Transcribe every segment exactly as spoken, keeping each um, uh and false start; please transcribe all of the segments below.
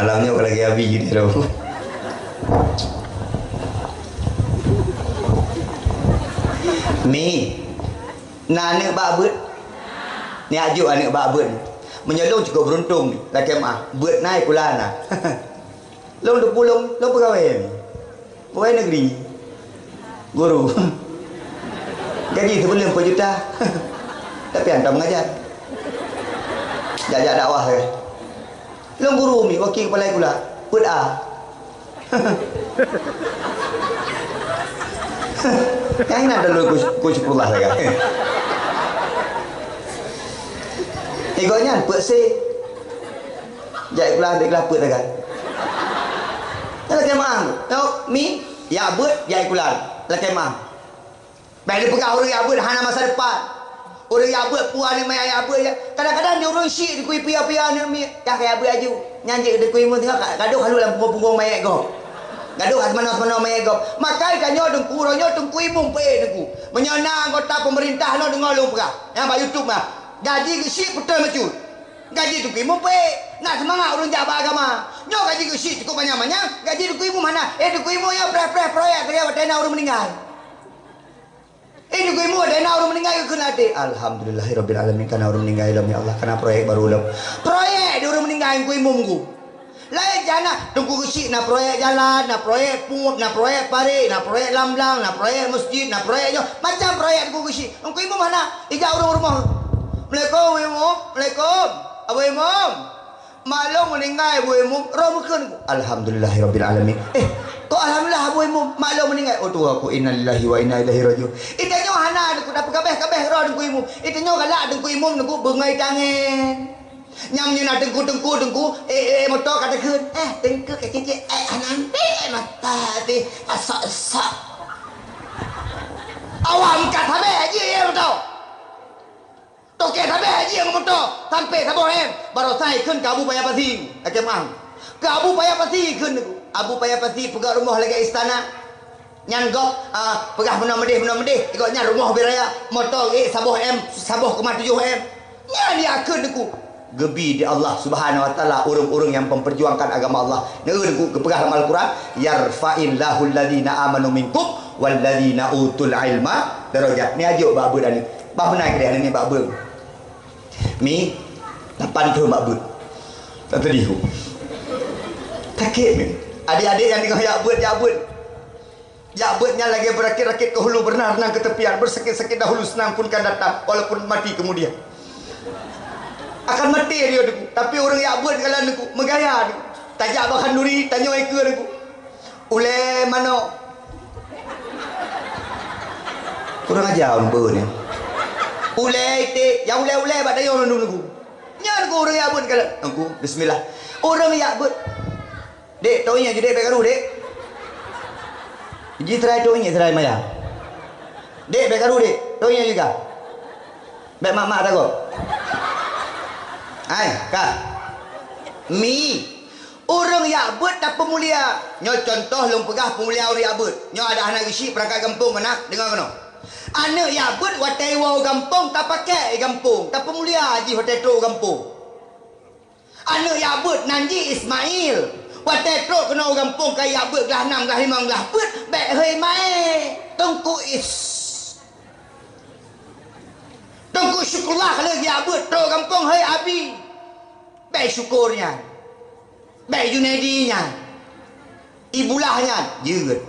Malam nyoe ka lagèe Abi jih lom. Mi, na aneuk bak beuet? Nyak jok aneuk bak beuet. Meunyoe lôn cukôp beuruntung, lakèe meu'ah, beuet na, sikula na. Lôn teupulông, lôn peugawée. Pegawai negeri. Guru. Gaji sibuleuen empat juta. Tapi hantom mengajar. Jak-jak dakwah sagai. Lôn guru mi, wakil kepala sikula. Peuet A. Nyang na dulu ku, ku syukurlah sagai. Igo nyan, peuet C. Jak sikula, dek lah peuet sagai. Nyan lakèe meu'ah. Nyoe, mi, jak beuet, jak sikula. Lakèe meu'ah. Bèk neupeugah ureueng jak beuet hana masa depan. Ureueng jak beuet peue aneuk miet jak beuet, ya. Kadang-kadang di ureueng syik dikui piôh-piôh aneuk miet, "Kah ka jak beuet aju." Nyan jeuet dikui imum singoh ka-, gadôh ka lheueh lam punggong-punggong manyèt gob. Gadôh ka seumanö-seumanö manyèt gob. Maka tanyoe teungku, uroe nyoe teungku imum peuék teungku. Meunyoe na anggota peumeurintah nyoe deungö lôn peugah. Nyang bak YouTube na. Gaji geusyik peutrön bacut. Gaji teungku imum peuék. Na seumangat ureueng jak bak agama. Nyoe gaji geusyik cukôp manyang-manyang, gaji teungku imum hana. Eh, teungku imum nyoe preh-preh proyek sagai watèe na ureueng meuninggai. Eh, teungku imum watèe na ureueng meuninggai geukheun até. Alhamdulillahirabbil alamin, ka na ureueng meuninggai lom, ya Allah, ka na proyek barô lom. Proyek di ureueng meuninggai teungku imum ku. Laén jih hana, teungku geusyik na proyek jalan, na proyek pub, na proyek parit, na proyek lamblang, na proyek masjid, na proyek nyoe, macam proyek teungku geusyik. Teungku imum hana, ijak ureueng rumoh. "Assalamualaikum, Abu Imum. Assalamualaikum. Abu Imum." Mak lôn meuninggai, Abu Imum, roh meukheun ku. Alhamdulillahirabbil alamin. Eh, kok alhamdulillah, Abu Imum, mak lôn meuninggai? Oh, tuha ku, innalillahi wa inna ilaihi rajiun. Itanyoe hana, teungku, tapeugabeh-gabeh roh teungku imum. Itanyoe galak teungku imum, teungku, beungèh tangen. Nyang meunyoe na teungku-teungku, teungku, eh, eh, eh, moto ka teukheun. Eh, teungku kecil-kecil, eh, hana ampé mata teuh, asak-asak. Awak meukat habéh jih, ya, moto. Toke sabe haji nyang moto sampai saboh em. Barosa ikheun keu Abu Paya Pasi. Lakèe meu'ah. Keu Abu Paya Pasi ikheun. Abu Paya Pasi peugah rumoh lagèe istana. Nyan gob, ah, peugah meunoe meudeh, meunoe meudeh. Igob nyan rumoh bit raya. Moto ék saboh em, saboh koma tujoh em. Nyan ikheun teungku. Geubi di Allah Subhanahu wa Taala ureueng-ureueng nyang memperjuangkan agama Allah. Neu teungku geupeugah lam Al-Quran, "Yarfa'illahu alladzina amanu minkum walladzina utul ilma darajat." Ni ajok bak beuet aneuk. Bah meunan keudeh aneuk ni bak beuet. Mi, lapan thon bak beuet. Tak tadi hu. Sakét mi. Adik-adik nyang deungoe jak beuet, jak beuet. Jak beuet nyan lagèe beurakit-rakit ke hulu, berenang-renang ke tepian, bersakit-sakit dahulu, senang pun kan datang, walaupun mati kemudian. Akan maté dia teungku, tapi ureueng jak beuet kalon teungku, meugaya teungku. Tajak bak khanduri, tanyoe ikeue teungku. Ulèe manok. Kurang aja ureueng beuet ni. Ulèe iték, nyang ulèe-ulèe bak dayong mandum teungku. Nyan teungku ureueng jak beuet kalon. Teungku, bismillah. Ureueng jak beuet. Dek, tôh ingat ju, Dek, bèk karu, Dek. Ji serai tôh ingat serai maya. Dek, bèk karu, Dek. Tôh ingat ju ka. Bèk mak-mak takot. Hai, ka. Mi. Ureueng jak beuet tapeumulia. Nyoe cuntoh lôn peugah peumulia ureueng jak beuet. Nyoe adak hana geusyik peurangkat gampông keunan, deungö keunoe. Aneuk jak beuet watèe iwoe u gampông tapakèk i gampông, tapeumulia jih watèe trok u gampông. Aneuk jak beuet nan jih Ismail. Watèe trok keunoe u gampông ka jak beuet glah nam, glah limong, glah peuet, bèk hôi maé. Teungku Is-, Teungku Syukurlah ka lheueh jak beuet trok gampông hôi Abi. Bèk Syukur nyan. Bèk Junaidi nyan. Ibulah nyan, jeuet.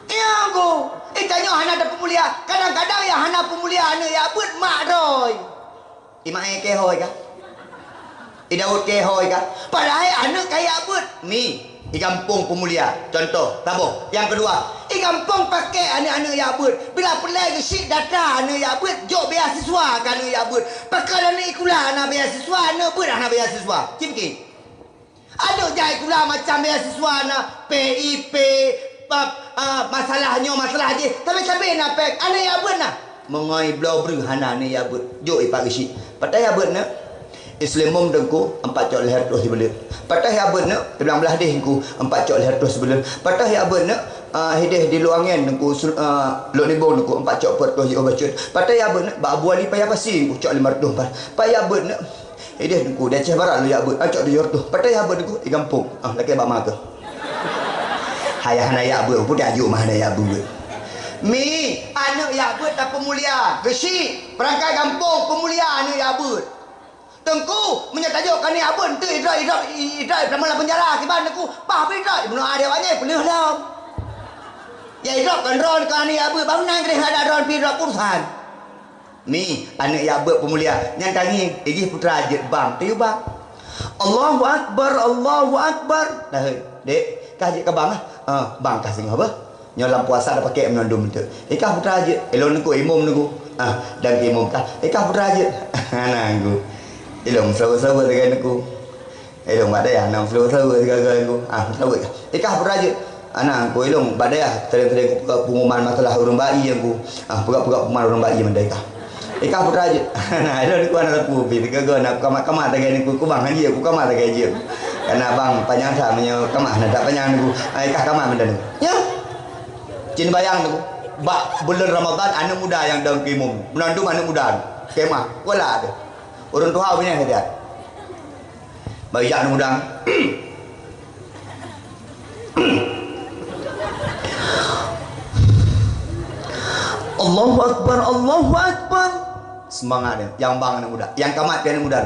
Iya, Teungku. Eh, tanyoe hana tapeumulia. Kadang-kadang nyang hana peumulia aneuk jak beuet mak droe. I Maé keu hôi ka? I Daud keu hôi ka? Padahai aneuk kaya beuet. Mi, i gampông peumulia. Cuntoh, saboh. Nyang keudua, i gampông pakèk aneuk-aneuk jak beuet. Bila peureulèe geusyik data aneuk jak beuet, jok beasiswa keu aneuk jak beuet. Pakon aneuk sikula hana beasiswa, aneuk beuet hana beasiswa. Cit keu? Aneuk jai sikula macam beasiswa na, P I P, pa-, ah, masalah nyoe, masalah jih. Sabe-sabe na péng, aneuk jak beuet na. Meungoe bloe breueh hana aneuk jak beuet, jok i Pak Geuchik. Pat jak beuet neuk? I Seuleumong Teungku, empat cok lhèe reutôh sibuleuen. Pat jak beuet neuk? Di Blang Blahdeh Teungku, empat cok lhèe reutôh sibuleuen. Pat jak beuet neuk? Ah, hideh di Lueng Angén Teungku, Sul-, ah, Lhokseumawe Teungku, empat cok peuet reutôh jiôh bacut. Pat jak beuet neuk? Bak Abu Ali Paya Pasi Teungku, cok limong reutôh pat. Pat jak beuet neuk? Ideh Teungku, di Aceh Barat lôn jak beuet, acok tujoh reutôh. Patai jak beuet Teungku, di gampông. Ah, lakèe bak ma keuh. Hai hana jak beuet, peue tajuk mah hana jak beuet. Mi, aneuk jak beuet tapeumulia. Geusyik, peurangkat gampông peumulia aneuk jak beuet. Teungku, meunyoe tajok keu aneuk jak beuet, eunteuk idroe, idroe, idroe, idroe lam peunjara, kiban Teungku, bah bri droe, bunoe adé awak nyan peuleueh lom. Ya idroe kon droe keu aneuk jak beuet, bangunan keudeh hana droe pi droe urusan. Mi, aneuk jak beuet peumulia, nyan tangieng, ijih putra jeuet bang, tayue bang. Allahu Akbar, Allahu Akbar. Dah, hei, dek, kah jeuet keu bang, ah? Ah, bang kah singoh beuh. Nyoe lam puasa dah pakèk meunandum tu. Ikah putra jeuet, ilong Teungku, imum Teungku. Ah, dan imum kah. Ikah putra jeuet. Nah, Teungku. Ilong seulaweuet-seulaweuet sagai Teungku. Ilong bak dayah, nang seulaweuet-seulaweuet sagai Teungku. Ah, seulaweuet kah. Ikah putra jeuet. Aneuk Teungku, ilong bak dayah, sering-sering kupeugah pengumuman masalah ureueng bayi Teungku. Ah, peugah-peugah pengumuman ureueng bayi mandai kah. Ikah putra jeuet. Nah, ilong Teungku hana sapeue pih, teuka-teuka na kukamat-kamat sagai Teungku, kubang han jeuet, kukamat sagai jeuet. Karena bang panyang that meunyoe kamat hana that panyang Teungku. Ah, ikah kamat mantong Teungku. Ya. Cit bayang Teungku, bak buleuen Ramadhan aneuk muda nyang dong keu imum. Meunandum aneuk muda. Kemah, kuala tu. Ureueng tuha punya hadiah. Bak ijak aneuk muda. Allahu Akbar, Allahu Akbar. Seumangat dia. Nyang bang aneuk muda. Nyang kamat pih aneuk muda.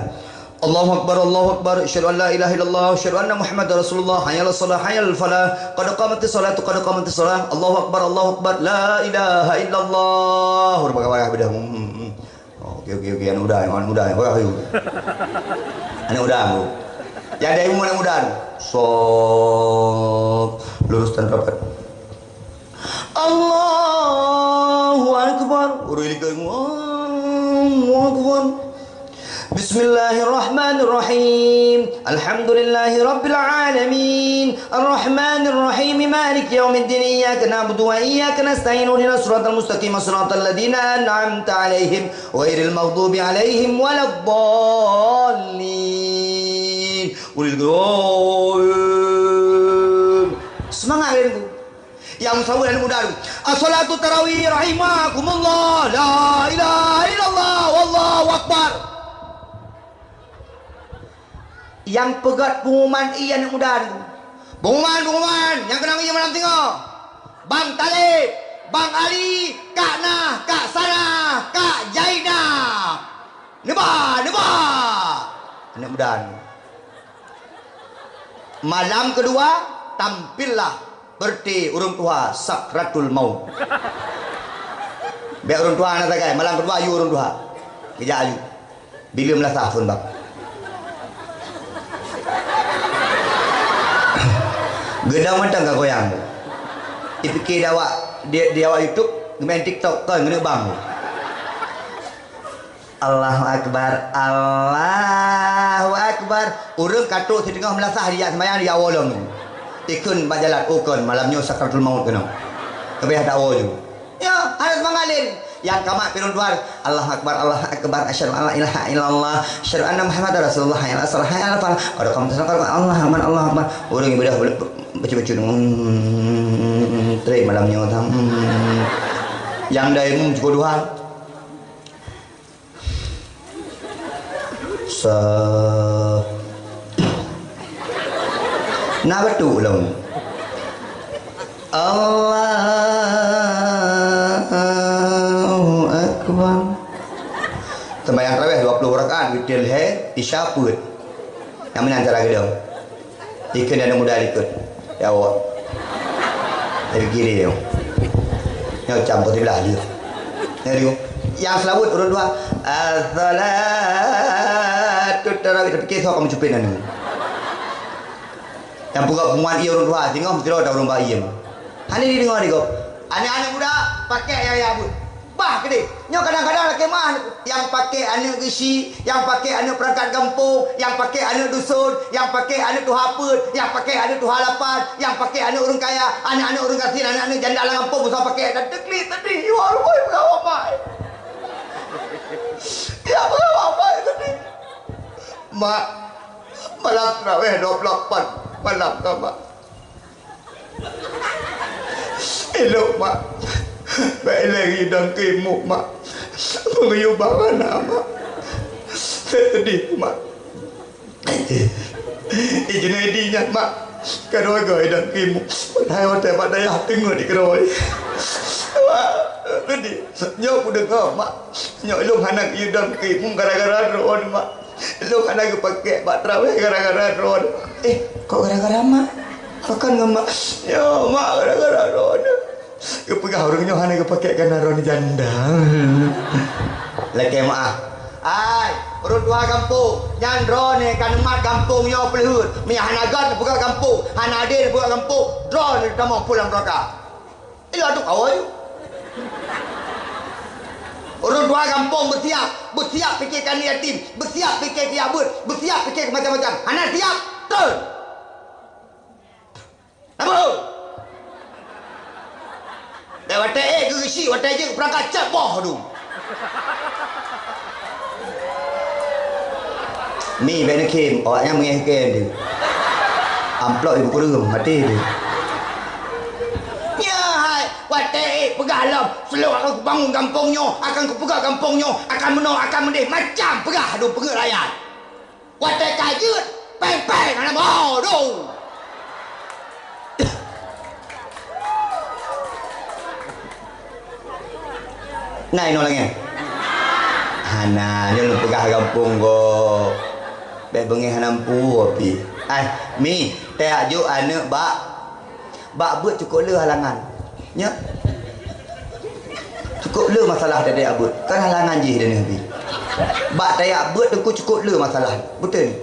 Allahu Akbar, Allahu Akbar. Asyhadu an la ilaha illallah, asyhadu anna Muhammadar Rasulullah. Hayya 'alas shalah, hayya 'alal falah. Qad qamatis shalatu, qad qamatis shalah. Allahu Akbar, Allahu Akbar. La ilaha illallah. Udah bagah-bagah beudah. Hmm, hmm, hmm. Oh, oke, oke, oke. Aneuk muda, aneuk muda. Bagah, ayo. Aneuk muda, bro. Nyang dari umur aneuk muda tu. Sok. Lurus dan rapat. Allahu Akbar. Ureueng likot, Allahu Akbar. Bismillahirrahmanirrahim. Alhamdulillahi rabbil alamin. Arrahmanirrahim. Maliki yaumiddin. Iyyaka na'budu wa iyyaka nasta'in. Ihdinas siratal mustaqim. Siratal ladzina an'amta 'alaihim ghairil maghdubi 'alaihim waladdallin. Ureueng likot, oh. Seumangat ureueng likot. Nyang meusaweue aneuk muda tu. As-shalatu tarawih rahimakumullah. La ilaha illallah. Wallahu akbar. Nyang peugöt pengumuman ié aneuk muda tu. Pengumuman, pengumuman nyang keunong ié malam singoh. Bang Taleb, Bang Ali, Kak Nah, Kak Sarah, Kak Jainah. Neuba, neuba. Aneuk muda tu. Malam kedua, tampillah berarti ureueng tuha sakratul maut. Bèk ureueng tuha na sagai, malam kedua yue ureueng tuha. Geujak aju. Bila meulasah phôn bang. Geudong mantong ka goyang. Dipike di awak, di, di awak YouTube, main TikTok, kon keuneuk bang. Allahu Akbar, Allahu Akbar. Ureueng ka trok siteungoh meulasah dijak seumayang di awai lom. Ikheun bak jalan, "Oh kon, malam nyoe sakratul maut keunoe." Leubeh that woe ju. Ya, hana seumangat lé. Nyang kamat pih ureueng tuha, "Allahu Akbar, Allahu Akbar, asyhadu an la ilaha illallah, asyhadu anna Muhammadar Rasulullah, hayya 'alas shalah, hayya 'alal falah, qad qamatis shalah, qad qamatis shalah, Allahu Akbar, Allahu Akbar." Ureueng ibadah bacut-bacut, hmm, trép malam nyoe tam. Hmm. Nyang dai mum cukôp tuha. Sa-, na batuk lom. Allahu Akbar. Sembahyang tarawih dua puluh rakaat, witir lhèe, isya peuet. Nyang meunan cara geudong. Ikheun aneuk muda likot. Ya Allah. Tapi kiri dia. Nyoe cam putih belah dia. Nyoe dia. Nyang seulaweuet ureueng tuha. As-salatu tarawih. Tapi kisah kamu cupin anu. Nyang peugah pengumuman ié ureueng tuha. Singoh meusidroe ureueng bayi. Hana dideungoe di gob. Aneuk-aneuk muda pakai nyang ya bu. Bah keudeh. Nyoe kadang-kadang lakèe meu'ah nyang pakai aneuk geusyik, nyang pakai aneuk peurangkat gampông, nyang pakai aneuk dusun, nyang pakai aneuk tuha peuet, nyang pakai aneuk tuha lapan, nyang pakai aneuk ureueng kaya, aneuk-aneuk ureueng gasien, aneuk-aneuk janda lam gampông, beusoe pakai dan teuklik sedih. Ya Allah, ya Allah, mak. Ya Allah, mak, sedih. Mak, malam tarawih dua puluh lapan malam ka, Mak. Elok, Mak. Bèk lé ridong keu imeum, Mak. Peungeuyue bak hana, Mak. Sedih, Mak. I Junaidi nyan, mak, keudroe-droe idong keu imeum. Padahai watèe bak dayah teungeut dikeudroe. Mak, tadi, nyoe kudeungö, mak. Nyoe lôn hana geuyue dong keu imeum gara-gara droeneuh, mak. Lôn hana geupakèk bak traweh gara-gara droeneuh. Eh, kok gara-gara mak? Pakon ngon mak? Nyoe, mak, gara-gara droeneuh. Geupeugah ureueng nyoe hana geupakèk kana droeneuh janda. Lakèe meu'ah. Ai, ureueng tuha gampông, nyan droeneuh ka neumat gampông nyoe peuleuheut. Meunyo hana göt neupeugah gampông, hana adé neupeugah gampông, droeneuh tamong pulang neuraka. Ilôn adu kawa ju. Ureueng tuha gampông beusiap, beusiap piké keu aneuk yatim, beusiap piké keu jak beuet, beusiap piké keu macam-macam. Hana siap, treun! Napa? Bèk watèe ék geureusik, watèe jeuet peurangkat cak boh dum. Mi bèk neukhém, awaknyan meungéh khém deuh. Amplop ibu kureueng, maté deuh. Nyan hai, watèe ék peugah lom, seuleuh akan kubangun gampông nyoe, akan kupeugah gampông nyoe, akan meunoe, akan meudéh, macam peugah dum peungeuet rakyat. Watèe ka jeuet, péng-péng hana boh dong. Na inoe lagèe nyan? Hana, nyoe lôn peugah gampông gob. Bèk beungèh hana meupuwoe pih. Ai, mi, tajak jok aneuk bak Bak beuet cukôp le halangan. Nyo. Cukôp le masalah tajak beuet. Kan halangan jih deuh neubi. Bak tajak beuet teungku cukôp le masalah. Beutôi.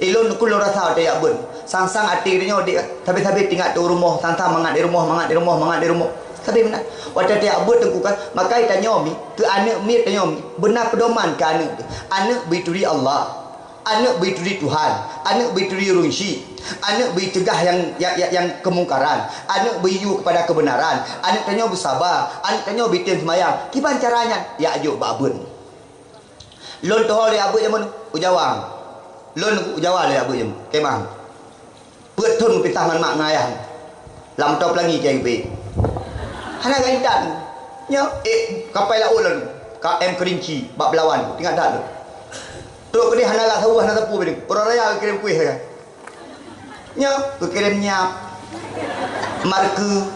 Ilôn teungku lôn rasa tajak beuet. Sang-sang até tanyoe dek sabe-sabe tingat teu rumoh, sang-sang mangat di rumoh, mangat di rumoh, mangat di rumoh. Sabe meunan. Watèe tajak beuet teungku kan, makai tanyoe mi, keu aneuk miet tanyoe mi, beuna peudoman keu aneuk. Aneuk beuturi Allah. Aneuk beuturi Tuhan, aneuk beuturi ureueng syik, aneuk beucegah nyang, nyang, nyang, nyang keumungkaran, aneuk beuyue keupada keubeunaran, aneuk tanyoe beusaba, aneuk tanyoe beutem seumayang. Kiban cara nyan? Jak jok bak beuet. Lôn teuho lé abeuet jameun u Jawa. Lôn u Jawa lé abeuet jameun. Kemah. Peuet thon geupisah ngon mak ngon ayah. Lam moto peulangi keu geubi. Hana geuintat. Nyoe, eh, kapai laôt lalu. K M Kerinci, bak Belawan. Ingat that lôn. Trok keudeh hana lam saboh, hana sapeue bideu. Uroe raya geukirém kueh sagai. Nyoe, geukirém nyap. Marke.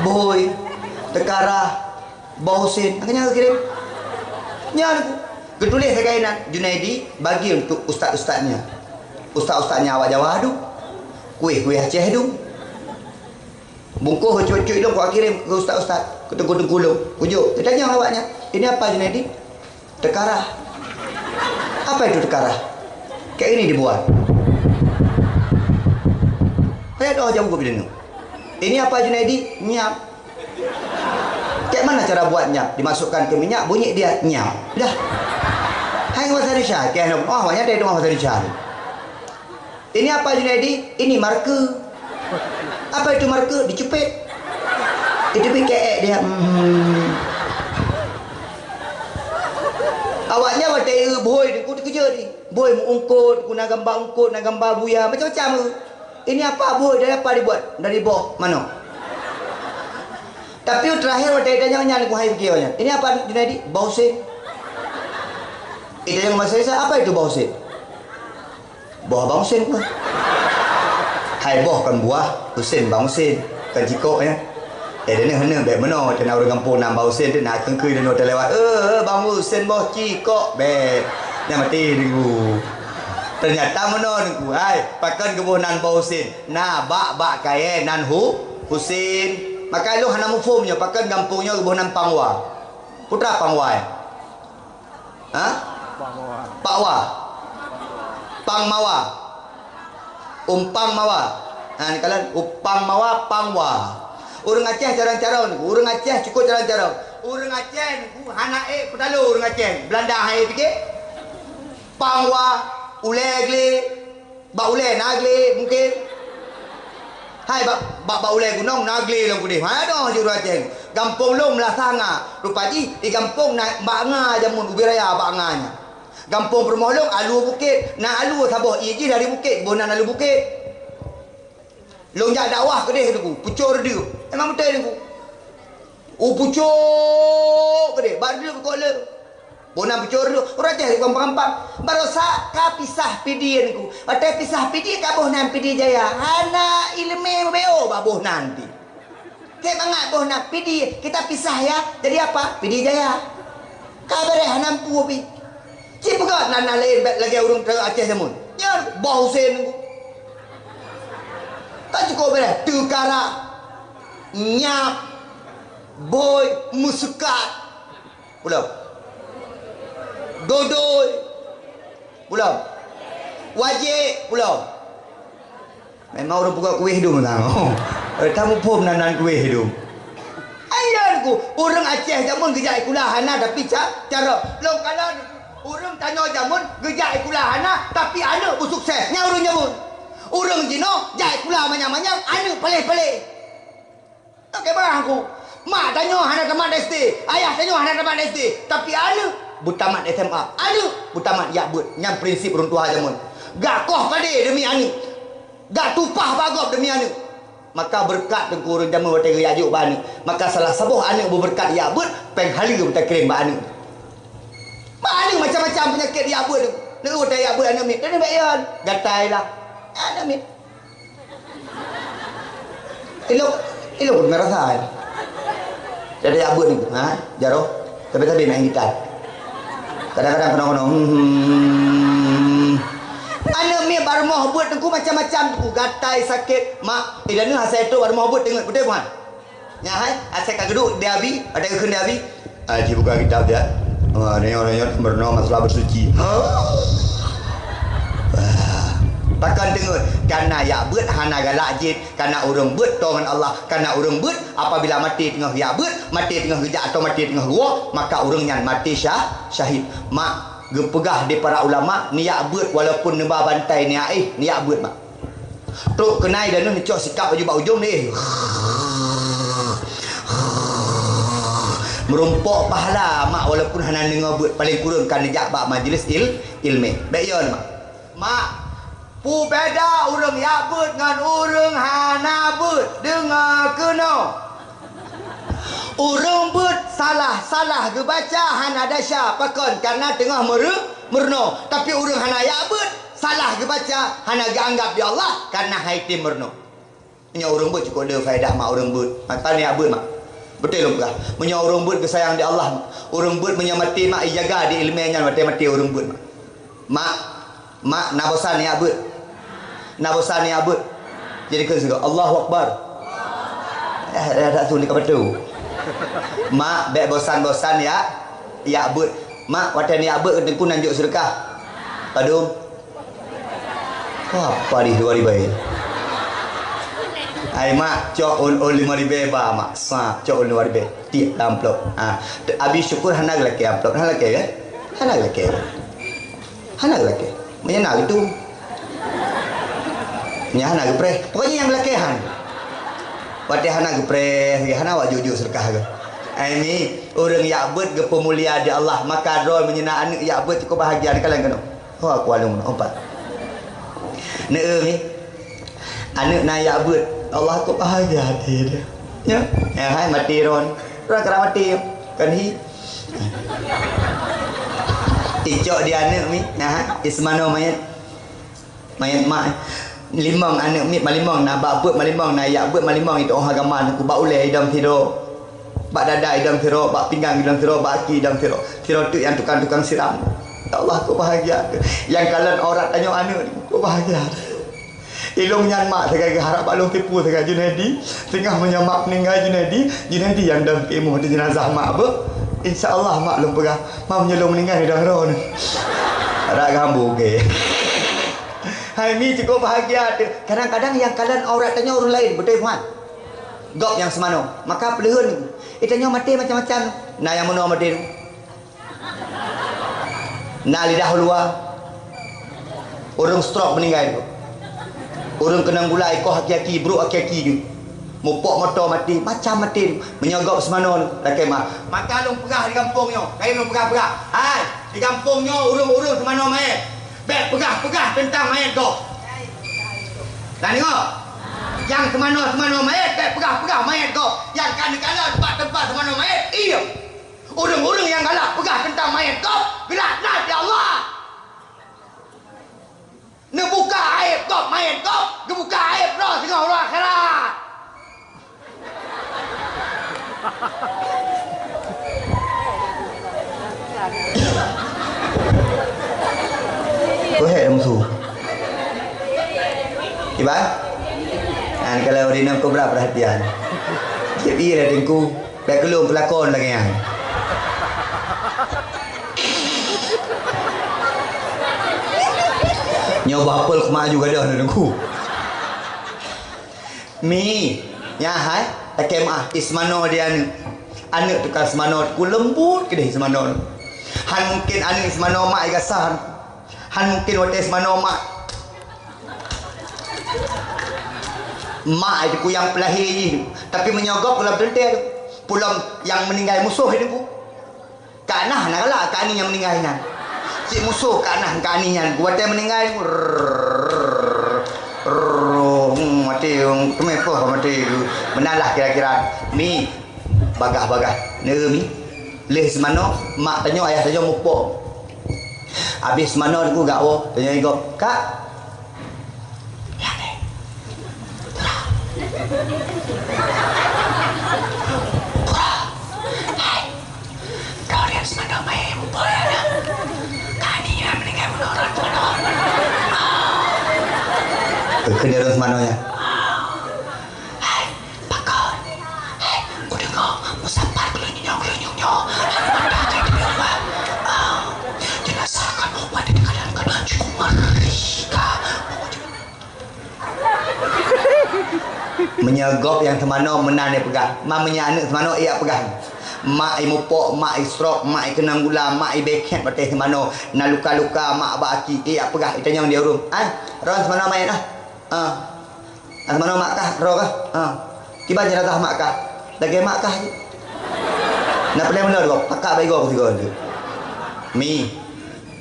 Boh. Teukarah. Boh Husen. Angkanya geukirém. Nyan geutuléh sagai nan, Junaidi bagi untuk ustaz-ustaz nyan. Ustaz-ustaz nyan awak Jawa dum. Kueh-kueh Aceh dum. Bungkôh cuit-cuit lom kukirim keu ustaz-ustaz, keu teungku-teungku lom. Kujok, tanyong awak nyan, "Ini apa, Junaidi?" "Teukarah." "Apa itu teukarah?" "Kayak ini dibuat." Kayak doh jaweueb keu bileuneu. "Ini apa, Junaidi?" "Nyap." "Kayak mana cara buatnya?" "Dimasukkan ke minyak, bunyi dia nyap." Dah. Hai bahasa Indonesia, kayak oh, banyak dari bahasa Indonesia. "Ini apa, Junaidi?" "Ini marke." "Apa itu marke?" "Dicupet." Itu pi keek dia. Hmm. Awaknyan watèe eu bhôi teungku teukeujot ni. Bhôi meuungkot, guna gamba ungkot, na gamba buya, macam-macam eu. "Ini apa bhôi? Dari apa dibuat?" "Dari boh manok." Tapi terakhir watèe tanyong nyan, ku hai piké nyan. "Ini apa, Junaidi?" "Boh Husen." Itanyong bahasa Indonesia, "Apa itu boh Husen?" "Boh Abang Husen." Hai boh kon buah, Husen Bang Husen, kon cikok nyan. Eh, deuh hana bèk meunoe, teuh na ureueng gampông nan Bang Husen teuh na keungkui deuh teuh lewat. "Eh, Bang Husen boh cikok bèk." Nyan maté teungku. Ternyata meunoe teungku. Hai, pakon geuboh nan Bang Husen? Na bak-bak kayèe nan Hu-, Husen. Maka lôn hana muphom nyoe, pakon gampông nyoe geuboh nan Pangwa. Putra Pangwa, eh? Ha? Pakwa. Pangmawa. Umpang mawa. Ha, ni kalian, umpang mawa, pangwa. Ureueng Aceh carông-carông, ureueng Aceh cukôp carông-carông. Ureueng Aceh hana ék peutaloe ureueng Aceh. Beulanda hai piké. Pangwa, ulèe glé. Bak ulèe na glé mungken. Hai bak, bak, bak ulèe gunong na glé lom keudeh. Hai noh jurang Aceh. Gampông lôn Meulasah nga. Rupa jih di gampông na bak nga jameun ubé raya bak nga nyan. Gampông peurumoh lôn alue bukét, na alue saboh ié jih dari bukét, boh nan alue bukét. Lôn jak dakwah keudeh teungku, pucôk reudeup. Memang beutôi teungku. U pucôk keudeh, bak reudeup kok le. Boh nan peucor dulu, ureueng Aceh gampang-gampang. Barosa ka pisah Pidie Teungku. Watèe pisah Pidie ka boh nan Pidie Jaya. Hana ileumèe meubeuet bak boh nan pih. Keu mangat boh nan Pidie, kita pisah ya. Jadi apa? Pidie Jaya. Ka beureh hana mampu pih. Cit peugah nan-nan laén bèk lagèe ureueng Aceh jameun. Nyan boh Husen Teungku. Ka cukôp beureh. Teukara, nyap, bôi, meusekat. Pulo. Dodoi. Pulo. Wajék. Pulo. Memang ureueng peugah kueh dum tanyoe. Eh, tamuphom nan-nan kueh dum. Ayo Teungku, ureueng Aceh jameun geujak sikula hana tapi ca-, carông. Lôn kalon ureueng tanyoe jameun geujak sikula hana tapi aneuk beusukses. Nyan ureueng jameun. Ureueng jinoe jak sikula manyang-manyang, aneuk paléh-paléh. Oke, bang aku. Mak tanyoe hana tamat S D, ayah tanyoe hana tamat S D, tapi aneuk beutamat S M A, aneuk beutamat yak beuet. Nyan prinsip ureueng tuha jameun. Gak koh padé demi aneuk, gak tupah bagop demi aneuk. Maka beureukat Teungku ureueng jameun watèe geujak jok bak aneuk. Maka salah saboh aneuk beubeureukat yak beuet, péng haleue beutakirém bak aneuk. Bak aneuk macam-macam peunyakét yak beuet. Neuk watèe yak beuet aneuk miet, dan bèk yon, gatai lah. Aneuk miet. Ilok, ilok pun merasa, ya. Jadi abon itu, ha, jaroh, tapi-tapi main gitar. Kadang-kadang kena-kena, hmm. Aneuk miet bak rumoh beuet Teungku macam-macam Teungku, gatai, sakét, mak, eh, dan asai tu bak rumoh beuet teungeut, beutôi bukan? Nyan hai, asai ka geuduek di Abi, ada geukheun di Abi. Ah, jibuka kitab ya. Ah, nyoe, nyoe, meurunoe masalah beusuci. Ah. Pakon teungeut, kana yak beuet hana galak jeuet, kana ureueng beuet tô ngon Allah, kana ureueng beuet apabila maté teungoh yak beuet, maté teungoh geujak atau maté teungoh geuwoe, maka ureueng nyan maté syah-, syahid. Mak, geupeugah di para ulama, neuyak beuet walaupun neuba bantai neuyak éh, neuyak beuet mak. Trok keunai dan neucok sikap baju bak ujong deh. Meurumpok pahala mak walaupun hana deungoe beuet, paling kureueng ka neujak bak majlis il-, ilmé. Bèk yon mak. Mak, peue beda ureueng yak beuet ngon ureueng hana beuet? Deungoe keunoe. Ureueng beuet salah-salah geubaca hana desya, pakon? Karena teungoh meureu-, meurunoe. Tapi ureueng hana yak beuet, salah geubaca hana geuanggab di Allah karena hai tem meurunoe. Meunyoe ureueng beuet cukôp le faedah mak ureueng beuet. Maka neuyak beuet mak. Beutôi lôn peugah. Meunyoe ureueng beuet geusayang di Allah, ureueng beuet meunyoe maté mak ijaga di ileumèe nyan watèe maté ureueng beuet mak. Mak, mak na bosan yak beuet? Na bosan yak beuet? Jadi kheun sigoe, Allahu Akbar. Eh, dah tak tu ni ka beutôi. Mak, bèk bosan-bosan yak, yak beuet. Mak, watèe neuyak beuet Teungku nan jok seudeukah. Padum? Apa di dua ribu? Ai mak, cok ôn, ôn lima ribu ba mak. Sa, cok ôn lima ribu. Tiek lam amplop. Ha. Abi syukur hana geulakèe amplop. Hana lakèe kan? Hana lakèe. Hana lakèe. Meunyoe na gitu. Nya hana geupreh. Pokoknya nyang lakèe han. Watèe hana geupreh, hana awak jujur seudeukah ke. Ai mi, ureueng yak beuet geupeumulia di Allah, maka droe meunyoe na aneuk yak beuet cukôp bahagia di kalangan keunoe. Ho aku along keunoe, empat. Neu mi. Aneuk na yak beuet, Allah kok bahagia hati dia. Ya, ya hai mati ron. Ron kera mati. Kan hi. Icok di aneuk mi, ya hai, ismano mayat. Mayat mak. Limong aneuk miet malimong, na bak beuet malimong, na yak beuet malimong, itu oh agama ku bak ulèe idong sidroe. Bak dada idong sidroe, bak pinggang idong sidroe, bak aki idong sidroe. Sidroe teuk nyang tukang-tukang siram. Ya Allah, ku bahagia. Nyang kalon aurat tanyoe aneuk, ku bahagia. Ilong nyan mak sagai geuharap bak lôn tipu sagai Junaidi. Singoh meunyoe mak meuninggai Junaidi, Junaidi nyang dong timu di jenazah mak beuh. Insya Allah mak lôn peugah, mak meunyoe lôn meuninggai dong droe ni. Rak gambu ke. Hai mi cukup bahagia tu. Kadang-kadang nyang kalon aurat tanyoe ureueng laén, beutôi puan? Gob nyang seumanoe. Maka peuleuheun, eh, tanyoe maté macam-macam. Na nyang meunoe maté. Na lidah uluwa. Ureueng stroke meuninggai tu. Ureueng keunong gula ikoh aki-aki, brok aki-aki tu. Mupok moto maté, macam maté tu. Meunyoe gob seumanoe tu, lakèe mah. Maka lôn peugah di gampông nyoe, kayém lôn peugah-peugah. Hai, di gampông nyoe ureueng-ureueng seumanoe manyét. Bèk peugah-peugah teuntang manyét gob. Na deungö? Nyang seumanoe-seumanoe manyét, bèk peugah-peugah manyét gob. Nyang ka neukalon bak teumpat seumanoe manyét, ie. Ureuëng-ureuëng nyang galak peugah teuntang manyét gob, geulaknat lé Allah. Neubuka aéb gob manyét gob, geubuka aéb droe singoh uroe akhirat. Kuhek musuh. Iban? Nah, kalau di nang kobra perhatian. Jadi ada dengku. Bèk keu lôn peulakon lagèe nyan. Nyoe bah peul keu maju gadoh nangku. Mi, nyan hai, takém ah, i Seumano di aneuk. Aneuk tukang Seumano ku leumbut keudeh i Seumano. Han mungken aneuk i Seumano mak i gasah. Han mungken watèe Seumano mak. Mak itu ku nyang peulahé jih. Tapi meunyoe gob lam teuntèe tu. Pulom nyang meuninggai musoh itu ku. Ka nah na galak ka ani nyang meuninggai nyan. Cit musoh ka nah ka ani nyan. Watèe meuninggai tu. Rrrr, rrrr, hmm, maté, hmm, teumé poh maté tu. Meunalah kira-kira. Mi, bagah-bagah. Neu mi. Leh Seumano, mak tanyoe, ayah tanyoe mupok. Abéh Seumano teungku gak woe, tanyoe i gob, "Kak, Kak, Seumano mai mupok ya, Kak. Kak ni ya, mendingan menurun, menurun." Keuneuk Seumano ya. Hai, pakon. Hai, kudeungo meusapat geulunyueng-geulunyueng nyoe. Mata jai di luwa. Ah, jeunazah kanoe pada dikadang-kadang cukup mengerikan. Meunyoe gob nyang Seumano meunan ipeugah. Ma meunyoe aneuk Seumano iyak peugah. Mak i mupok, mak i stroke, mak i keunong gula, mak i bèkét watèe Seumano. Na luka-luka, mak bak aki, iyak peugah. Itanyong di ureueng. Ai, ron Seumano manyét ah. Ah. Seumano mak kah, droe kah? Ha. Kiban jeunazah mak kah? Lagèe mak kah jih. Na peureulèe meulôn gob, pakak bak igoe ku sigoe lé. Mi,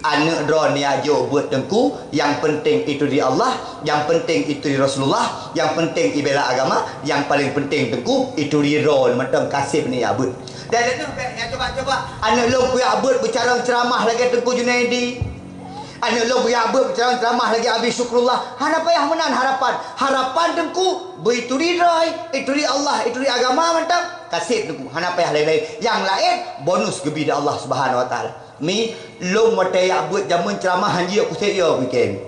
aneuk droeneuh jak jok beuet teungku, nyang penting ituri Allah, nyang penting ituri Rasulullah, nyang penting ibela agama, nyang paleng penting teungku ituri droeneuh mantong kaseb nyoe jak beuet. Dan itu nyang coba-coba aneuk lôn kujak beuet beucarông ceuramah lagèe Teungku Junaidi. Aneuk lôn kujak beuet beucarông ceuramah lagèe Abi Syukrullah. Hana payah meunan harapan. Harapan teungku, beuturi droe, ituri Allah, ituri agama mantong. Kaseb teungku, hana payah laén-laén. Nyang laén, bonus geubi di Allah Subhanahu Wa Taala. Mi, lôn watèe jak beuet jameun ceuramah hanjeuet kuseb yo kutem.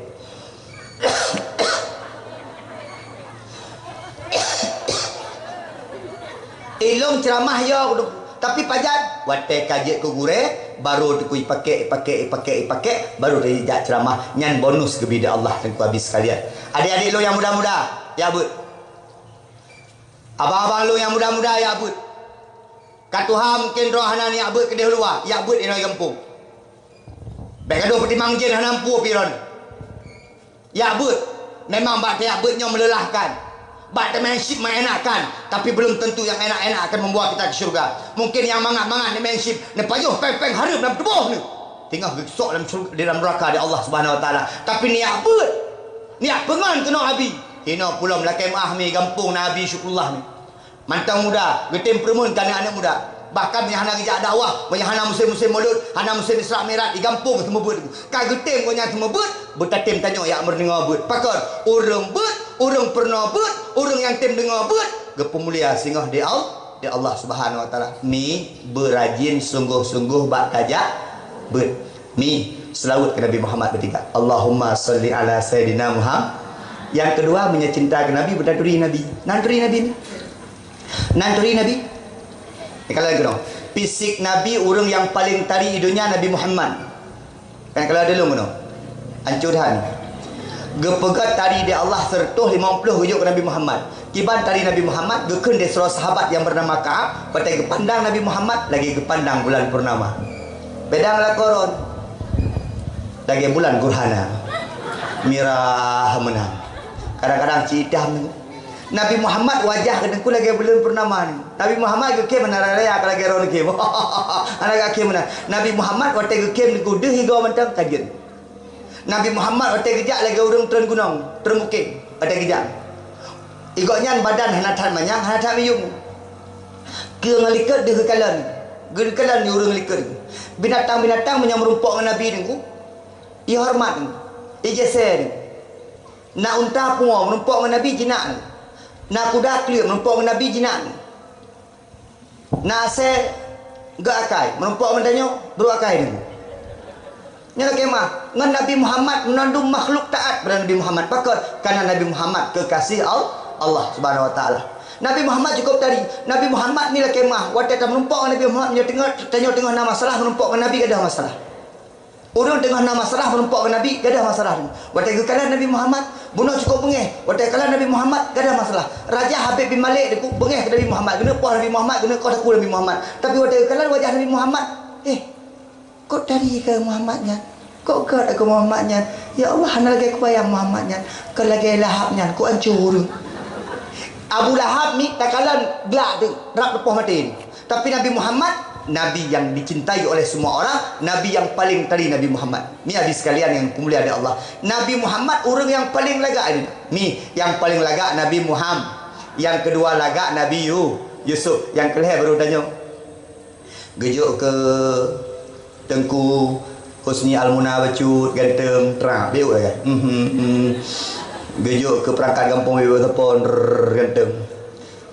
Ilôn ceuramah yo, tapi pajan watèe ka jeuet keu gurèe, baru teungku ipakèk, ipakèk, ipakèk, ipakèk, baru teujak ceuramah. Nyan bonus geubi di Allah teungku abéh sekalian. Adék-adék lôn nyang muda-muda, jak beuet. Abang-abang lôn nyang muda-muda, jak beuet. Ka tuha mungken droe hana neujak beuet keudéh luwa, jak beuet inoe gampông. Bèk gadoh peutimang jén hana mampu pih droeneuh. Jak beuet, memang bak tajak beuet nyoe meulelahkan. Bak teumèe chip meuenakkan, tapi belum tentu yang enak-enak akan membawa kita ke syurga. Mungkin yang mangat-mangat neumèe chip, neupajoh péng-péng hareuem lam tuboh neuh. Teungoh geusok lam syurga, di dalam neuraka di Allah Subhanahu Wa Taala. Tapi neujak beuet, neujak peungon keunoe Abi. Inoe pulom lakèe meuah mi gampông na Abi Syukrullah mi. Mantong muda, geutem peureumeun keu aneuk-aneuk muda. Bahkan meunyo hana geujak dakwah, meunyo hana musém-musém mulod, hana musém Isra Mi'raj, di gampông seumeubeuet. Ka geutem gobnyan seumeubeuet, beutatem tanyoe jak meurunoe beuet. Pakon? Ureueng beuet, ureueng peurunoe beuet, ureueng nyang tem deungoe beuet, geupeumulia singoh di Al-, di Allah Subhanahu Wa Taala. Mi, beurajin sunggoh-sunggoh bak tajak beuet. Mi, seulaweuet keu Nabi Muhammad beutiga. Allahumma shalli ala Sayyidina Muhammad. Nyang keudua, meunyo cinta keu Nabi, beutaturi Nabi. Nan turi Nabi. Nan turi Nabi. Ni kalau lagèe nyoe, fisik Nabi ureueng nyang paleng tari di donya Nabi Muhammad. Kan kalau ada lôn keunoe. Ancô that. Geupeugah tari di Allah seratus lima puluh geujok keu Nabi Muhammad. Kiban tari Nabi Muhammad geukheun di sidroe sahabat nyang beunama Ka'ab, watèe geupandang Nabi Muhammad lagèe geupandang bulan purnama. Beda ngon lakoe droen. Lagèe bulan gerhana. Mirah meunan. Kadang-kadang cit itam. Nabi Muhammad wajah geuh teungku lagèe buleuen purnama ni. Nabi Muhammad geukhém hana raya ka lagèe droeneuh khém. Hana geukhém meunan. Nabi Muhammad watèe geukhém teungku deuh igoe mantong ka jeuet. Nabi Muhammad watèe geujak lagèe ureueng treun gunong, treun bukét watèe geujak. Igoe nyan badan hana that manyang, hana that miyueb. Keue ngon likot deuh geukalon. Geukalon di ureuëng likot. Binatang-binatang meunyoe meurumpok ngon Nabi Teungku, ihoreumat Teungku, ijese Teungku. Na unta pungo meurumpok ngon Nabi jinak Teungku. Na kuda kleuet meurumpok ngon Nabi jinak Teungku. Na asée geuakai meurumpok ngon tanyoe brok akai Teungku. Nyoe lakée meu'ah, ngon Nabi Muhammad meunandum makhluk taát bak Nabi Muhammad. Pakon? Karena Nabi Muhammad keukaséh Al-, Allah Subhanahu Wa Taala. Nabi Muhammad cukup tari. Nabi Muhammad ni lakée meu'ah, watée tameurumpok ngon Nabi Muhammad, nyoe teungoh, tanyoe teungoh na masalah meurumpok ngon Nabi gadoh masalah. Ureuëng teungoh na masalah meurumpok ngon Nabi gadoh masalah. Watée geukalon Nabi Muhammad, bunoe cukup beungéh. Watée kalon Nabi Muhammad gadoh masalah. Raja Habib bin Malik Teungku beungéh keu Nabi Muhammad, geuneuk poh Nabi Muhammad, geuneuk koh takue Nabi Muhammad. Tapi watée geukalon wajah Nabi Muhammad, eh, Kok tari keu Muhammad nyan? Kok gét keu Muhammad nyan? Ya Allah, hana lagée kubayang Muhammad nyan. Kon lagée Lahab nyan, kok ancô ureuëng. Abu Lahab ni takalon glak teuh, rab teupoh maté. Tapi Nabi Muhammad, Nabi yang dicintai oleh semua orang, Nabi yang paling tari Nabi Muhammad. Ni hadis sekalian yang dimuliakan Allah. Nabi Muhammad ureuëng yang paling lagak ini. Ni yang paling lagak Nabi Muhammad. Yang kedua lagak Nabi Yu-, Yusuf. Yang kelhée baru tanyoe. Geujok keu Teungku Husni Almuna bacut ganteng, trang, beuk kan? Mhm, mhm. Geujok keu perangkat gampông beuk teupon, rrrr, ganteng.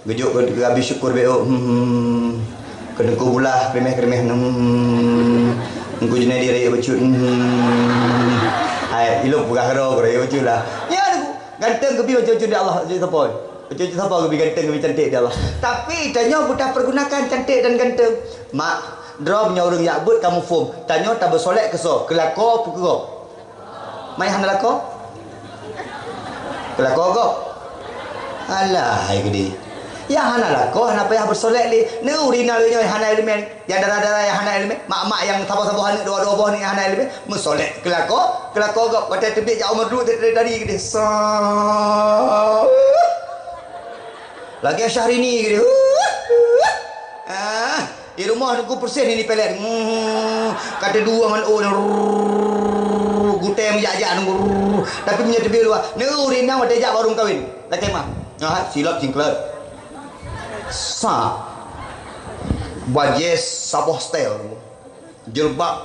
Geujok keu Abi Syukur beuk, mhm. Keu Teungku Bulah, kerimeh-kerimeh, mhm. Teungku Junaidi rayeuk bacut, mhm. Hai, ilong peugah keudroe, rayeuk bacut lah. Ya, Teungku. Ganteng keubi bacut-bacut di Allah, bacut teupon. Bacut-bacut sapa keubi ganteng, keubi cantik di Allah. Tapi tanyoe beutapeurgunakan cantik dan ganteng. Mak, droe meunyoe ureuëng jak beuet kamoe phom, tanyoe tabeusolek keusoe, keu lakoe peu keu gob? Mak, nyang hana lakoe? Keu lakoe gob? Alah, hai gede. Nyang hana lakoe hana payah beusolek lé. Neu ureuëng inong lagée nyoe hana iéleumé. Nyang dara-dara nyang hana iéleumé, mak-mak nyang saboh-saboh aneuk dua-dua boh aneuk nyang hana iéleumé, meusolek keu lakoe, keu lakoe gob. Watée teubiet jak u meudru teuh tari-tari geude. Sa-, lagée Syahrini geude. Ah, di rumoh Teungku persis ni pelet. Hmm, ka teuduek ngon ureuëng, gutée meujak-jak nunggu. Tapi meunyoe teubiet luwa, neu ureuëng inong watée jak bak ureuëng kawin. Lakée meu'ah. Ah, silop singklot. Sa. Bajée saboh setel. Jilbab.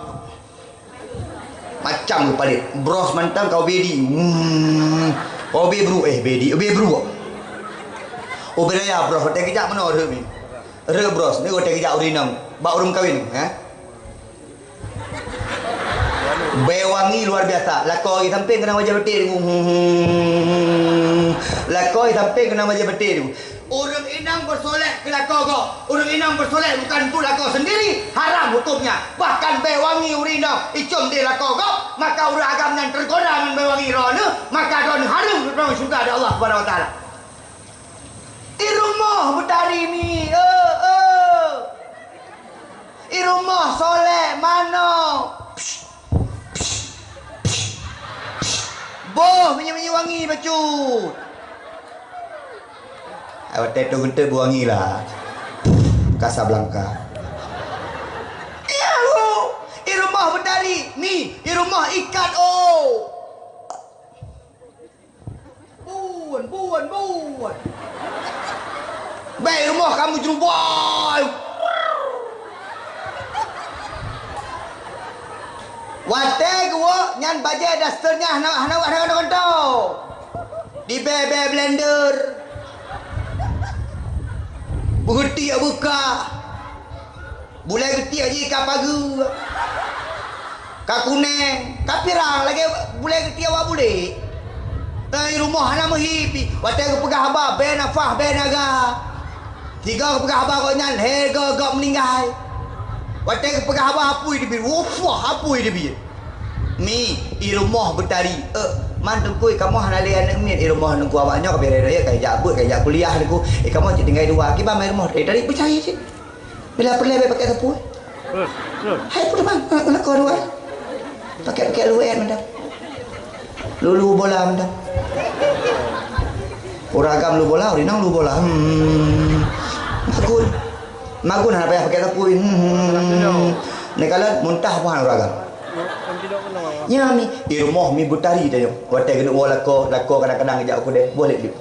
Macam geupalit. Bros mantong kau bedi. Hmm. Kau be bru, eh, bedi, be bru. Oh, beda ya bros, watée geujak meunoe rheueh mi. Rheueh bros, ni watée geujak ureuëng inong. Bak ureuëng kawin, eh? Bée wangi luar biasa. Lakoe sampéng keunong bajée baté Teungku. Hmm. Lakoe sampéng keunong bajée baté Teungku. Ureuëng inong beusolek keu lakoe gob. Ureuëng inong beusolek bukan untuk lakoe sendiri, haram hukumnya. Bahkan bée wangi ureuëng inong icom di lakoe gob, maka ureuëng agam nyan teugoda ngon bée wangi droeneuh, maka droeneuh hareuem droe syeuruga di Allah Subhanahu Wa Taala. I rumoh beutari mi, eh, eh. I rumoh solek manok. Psh, psh, psh, psh. Boh minyeuk-minyeuk wangi bacut. Ai watée tu geuntôt beuwangi lah. Casablanca. Iya, i rumoh beutari mi, i rumoh ikat, oh. Bun, bun, bun. Bèk rumoh kamoe jeurubai. Watèe geuwok nyan bajèe daster nyan hana, hana, hana, hana, hana. Dibèe-bèe blender. Beugeutiek beukah. Bulèe geutiek jih ka pageue, ka kunèng, ka pirang lagèe bulèe geutiek awak bulèe. Teuma i rumoh hana meuhi pih. Watèe geupeugah haba, bèe nafah, bèe naga. Sigoe geupeugah haba gobnyan, lhèe goe gob meuninggai. Watèe geupeugah haba, apui teubiet, wupah, apui teubiet. Mi, i rumoh beutari. Eh, man teungku, i kamoe hana lé aneuk miet, i rumoh teungku awak nyoe ka beureh raya, ka jak beuet, ka jak kuliah teungku. I kamoe cit tinggai dua, kiban ma i rumoh, eh, dari peucaya cit. Bila peureulèe bèk pakèk sapeue. Hai, peue teuma, eh, lakoe dua. Pakèk-pakèk luwèe mantong. Lulu bola mantong. Ureueng agam lulu bola, ureueng inong lulu bola. Hmm. Magun. Magun hana payah pakèk sapeue. Hmm. Neukalon muntah pun hana ureueng agam. Nyan mi, i rumoh mi beutari tanyoe. Watèe keuneuk woe lakoe, lakoe kadang-kadang jak u keudè, boh lé. Beutôi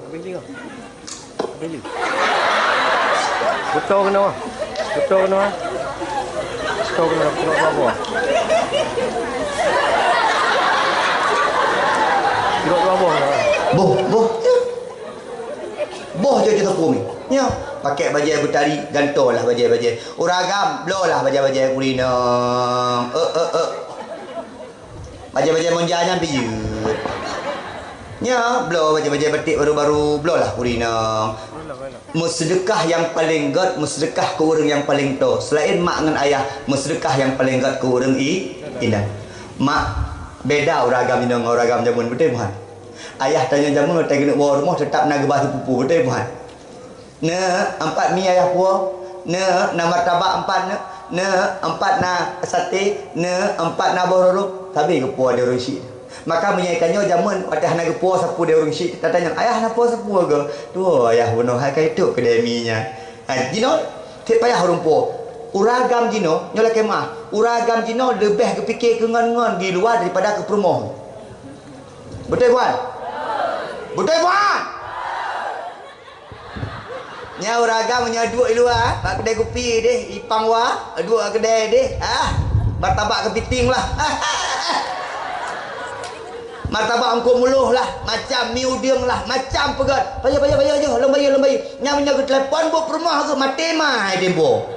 keunoe. Beutôi keunoe. Boh, boh. Boh je kita pumi. Nyo, pakai bajai beutari, gantoe lah bajai-bajai. Ureueng agam, bloe lah bajai-bajai keu ureueng inong. Eh, eh, eh. Bajai-bajai monja nyan piyeue. Nyo, bloe bajai-bajai batik baru-baru, bloe lah keu ureueng inong. Meuseudeukah nyang paleng gét, meuseudeukah keu ureueng nyang paleng toe. Seulaén mak ngon ayah, meuseudeukah nyang paleng gét keu ureueng i-, inong. Mak, beda ureueng agam inong ngon ureueng agam jameun, beutôi bukan? Ayah tanyoe jameun watée geuneuk woe rumoh teutap na geuba sipupu, beutôi bukan? Neuk, empat mi ayah puwoe. Neuk, na martabak empat neuk. Neuk, empat na saté. Neuk, empat na boh roro. Sabe geupuwoe di ureueng syik. Maka meunyoe tanyoe jameun watée hana geupuwoe sapeue di ureueng syik, tatanyong, "Ayah na puwoe sapeue keu?" "Tuwoe ayah bunoe hai ka itôp keudée mi nyan." Ha, jinoe, cit payah ureueng puwoe. Ureueng agam jinoe, nyoe lakée meuáh, ureueng agam jinoe leubeh geupike keu ngon-ngon di luwa daripada keu peurumoh. Beutôi bukan? Beutôi bukan? Nyan ureueng agam nyoe duek i luwa, bak keudè kupi deh, i pang wa, duek bak keudè deh, ah, martabak keupiting lah. Martabak eungkôt muloh lah, macam mi udeueng lah, macam peugöt. Bayeue, bayeue, bayeue, bayeue, lôn bayeue, lôn bayeue. Nyan meunyoe geutelepon buet peurumoh geuh maté mai tempo.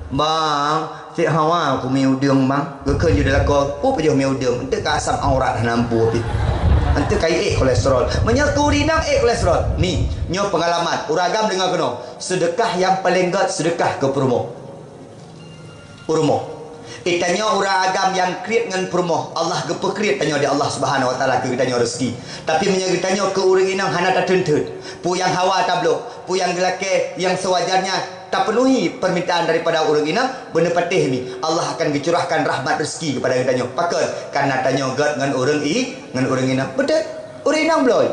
Bang, cit hawa ku mi udeueng, bang. Geukheun ju di lakoe, peue pajoh mi udeueng? Enteuk ka asam aurat hana ampu pih. Enteuk ka ék kolesterol. Meunyoe keu ureueng inong ék kolesterol. Ni, nyoe peungalaman. Ureueng agam deungoe keunoe. Seudeukah nyang paleng gét, seudeukah keu peurumoh. Peurumoh. Geutanyoe ureueng agam nyang kriet ngon peurumoh, Allah geupeukriet tanyoe di Allah Subhanahu wa Taala keu geutanyoe rezeki. Tapi meunyoe geutanyoe keu ureueng inong hana tateun-teun, peue nyang hawa tabloe, peue nyang geulakée nyang seuwajarnya, tapeunuhi peumintaan daripada ureueng inong, beuneupatéh mi, Allah akan geucurahkan rahmat rezeki keupada geutanyoe. Pakon? Kareuna tanyoe gét ngon ureueng i-, ngon ureueng inong. Beutôi? Ureueng inong bloe.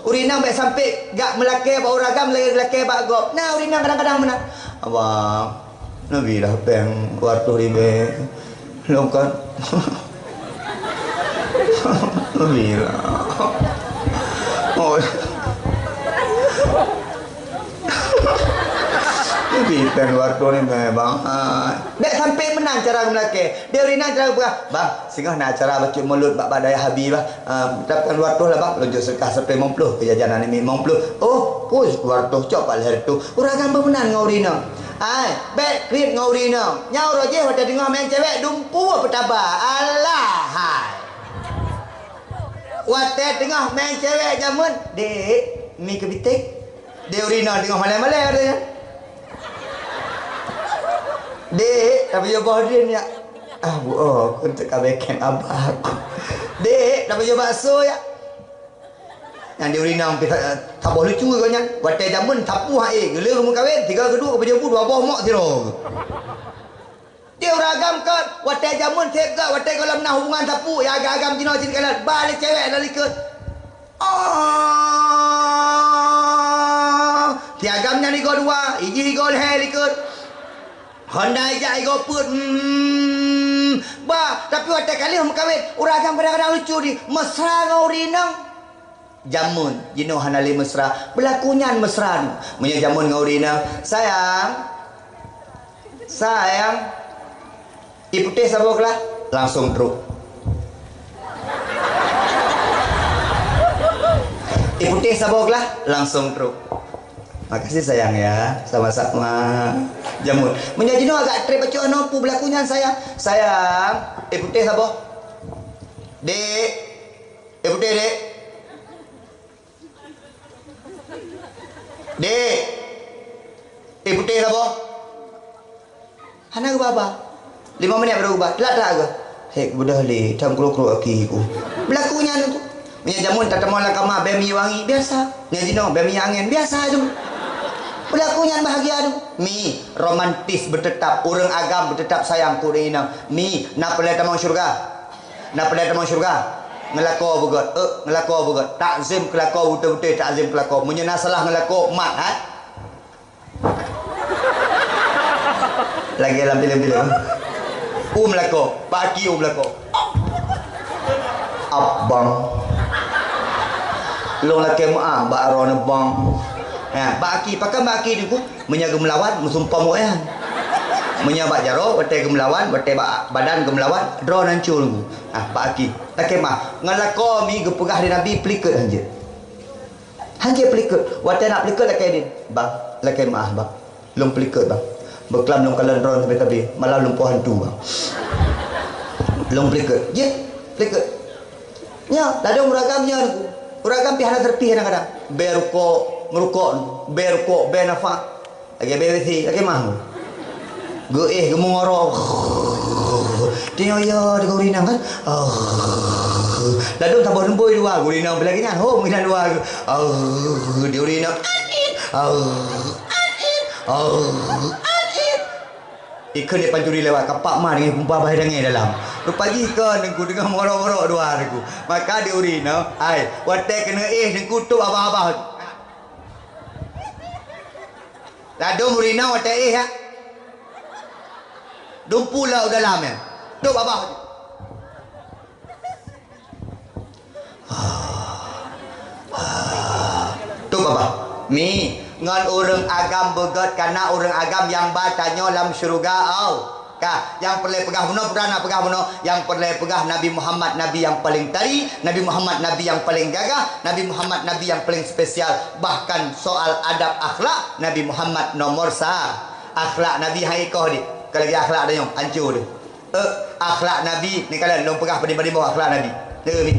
Ureueng inong bék sampoe gak meulakée bak ureueng agam lagée geulakée bak gob. Na ureueng inong kadang-kadang meunan. Abang, neubi lah péng dua ratus ribèe. Lôn kan. Neubi lah. Oh. Neubi péng dua ratus ribèe, bang. Ah. Bék sampoe meunan cara meulakée. Di ureueng inong cara peugah, "Bang, singoh na acara bacut mulod bak, bak dayah Abi, bah. Em, dapeukan dua ratus lah, bang. Lôn jok seudeukah sampoe limong ploh keu jajan aneuk miet limong ploh." "Oh, pui, dua ratus cok bak lhèe reutôh." Ureueng agam beumeunan ngon ureueng inong. Ai, bék kriet ngon ureueng inong. Nyan uroe jéh watée teungoh meu'en cewek dumpeue peutaba. Alah hai. Watée teungoh meu'en cewek jameun, "Dek, mi keubitéh." Di ureueng inong teungoh malée-malée watée nyan. "Dek, tapi ya boh drien ya." "Ah, bu, oh, aku untuk kabeken abah aku." "Dek, tapi ya bakso ya." Nyang di ureueng inong pih, eh, saboh lucu geuh nyan. Watée jameun sapu ha ék, geuleueng meukawen, tiga keudua, keubah jambu, dua boh mok sidroe. Di ureueng agam kon, watée jameun seb gak, watée gohlom na hubungan sapu, ya agam-agam jinoe sini kalat, ba lé cewek lam likot. Oh, si agam nyan igoe dua, iji igoe lhèe likot. Honda ijak igoe peuet, hmm, bah, tapi watée ka lheueh meukawen, ureueng agam kadang-kadang lucu di, mesra ngon ureueng inong. Jameun, jinoe hana lé mesra. Beulaku nyan mesra. Meunyoe jameun ngon ureueng inong, "Sayang, sayang, ie putéh saboh glah." Langsung trok. "Ie putéh saboh glah." Langsung trok. "Makasih sayang ya, sama-sama." Jameun. Meunyoe jinoe agak treb bacut, "Hana peue, beulaku nyan sayang." "Sayang, ie putéh saboh." "Dek, ie putéh, Dek." "Dek, ie putéh saboh." Hana geuba-ba. Lima menit baru geuba. Telat-telat geuh. "Hek, beudôh lé, tam krok-krok aki ku." Beulaku nyan tu. Meunyoe jameun tatamong lam kama, bèe minyeuk wangi, biasa. Nyan jinoe, bèe minyeuk angén, biasa tu. Beulaku nyan bahagia tu. Mi, romantis beuteutap, ureueng agam beuteutap sayang keu ureueng inong. Mi, na peureulèe tamong syeuruga? Na peureulèe tamong syeuruga? Ngeulakoe beugöt, eh, ngeulakoe beugöt. Takzim keu lakoe, beutôi-beutôi takzim keu lakoe. Meunyoe na salah ngeulakoe, mat, ha? Lagèe lam filem-filem. Uem lakoe, bak aki uem lakoe. Abang. Lôn lakèe meu'ah bak droeneuh bang. Ha, bak aki, pakon bak aki teungku? Meunyoe geumeulawan, meusumpah mu'en. Meunyoe bak jaroe, watée geumeulawan, watée bak badan geumeulawan, droe nan cul. Ah, bak aki. Lakée meu'ah, ngon lakoe mi geupeugah lé Nabi peulikot hanjeuet. Hanjeuet peulikot. Watée nak peulikot lakée idin. Bang, lakée meu'ah, Bang. Lôn peulikot, Bang. Beuklam lôn kalon droe sabe-sabe. Malam lôn po hantu, Bang. Lôn peulikot. Jeuet, peulikot. Nyoe, ladôm ureueng agam nyoe Teungku. Ureueng agam pih hana seureuti kadang-kadang. Bée rukok, meurukok, bée rukok, bée nafah. Lagée B B C, lagée mah. Geuéh, geumeungoro. Teuh yo, di gurina kan. Ladôm saboh lumbôi dua, gurina lagée nyan. Ho, gurina dua. Di gurina. Ikheun di pancuri lewat, kapak ma deungon kumpa bahai dangé dalam. Rupa jih kon Teungku deungon meungoro-ngoro dua Teungku. Maka di urina, ai, watée keuneuk éh Teungku tôb abah-abah. Ladôm urina watée éh, ya. Dumpu lam dalam, ya. Tôb abah. Tôb abah. Mi, ngon ureueng agam beugét kana ureueng agam nyang ba tanyoe lam syeuruga, au. Ka, nyang peureulée peugah bunoe, peue na peugah bunoe, nyang peureulée peugah Nabi Muhammad nabi nyang paleng tari, Nabi Muhammad nabi nyang paleng gagah, Nabi Muhammad nabi nyang paleng spesial. Bahkan soal adab akhlak, Nabi Muhammad nomor sa. Akhlak Nabi hai koh di. Kalau lagi akhlak dah nyong, hancur di. Eh, akhlak Nabi, ni kalian lôn peugah padum-padum boh akhlak Nabi. Ni mi.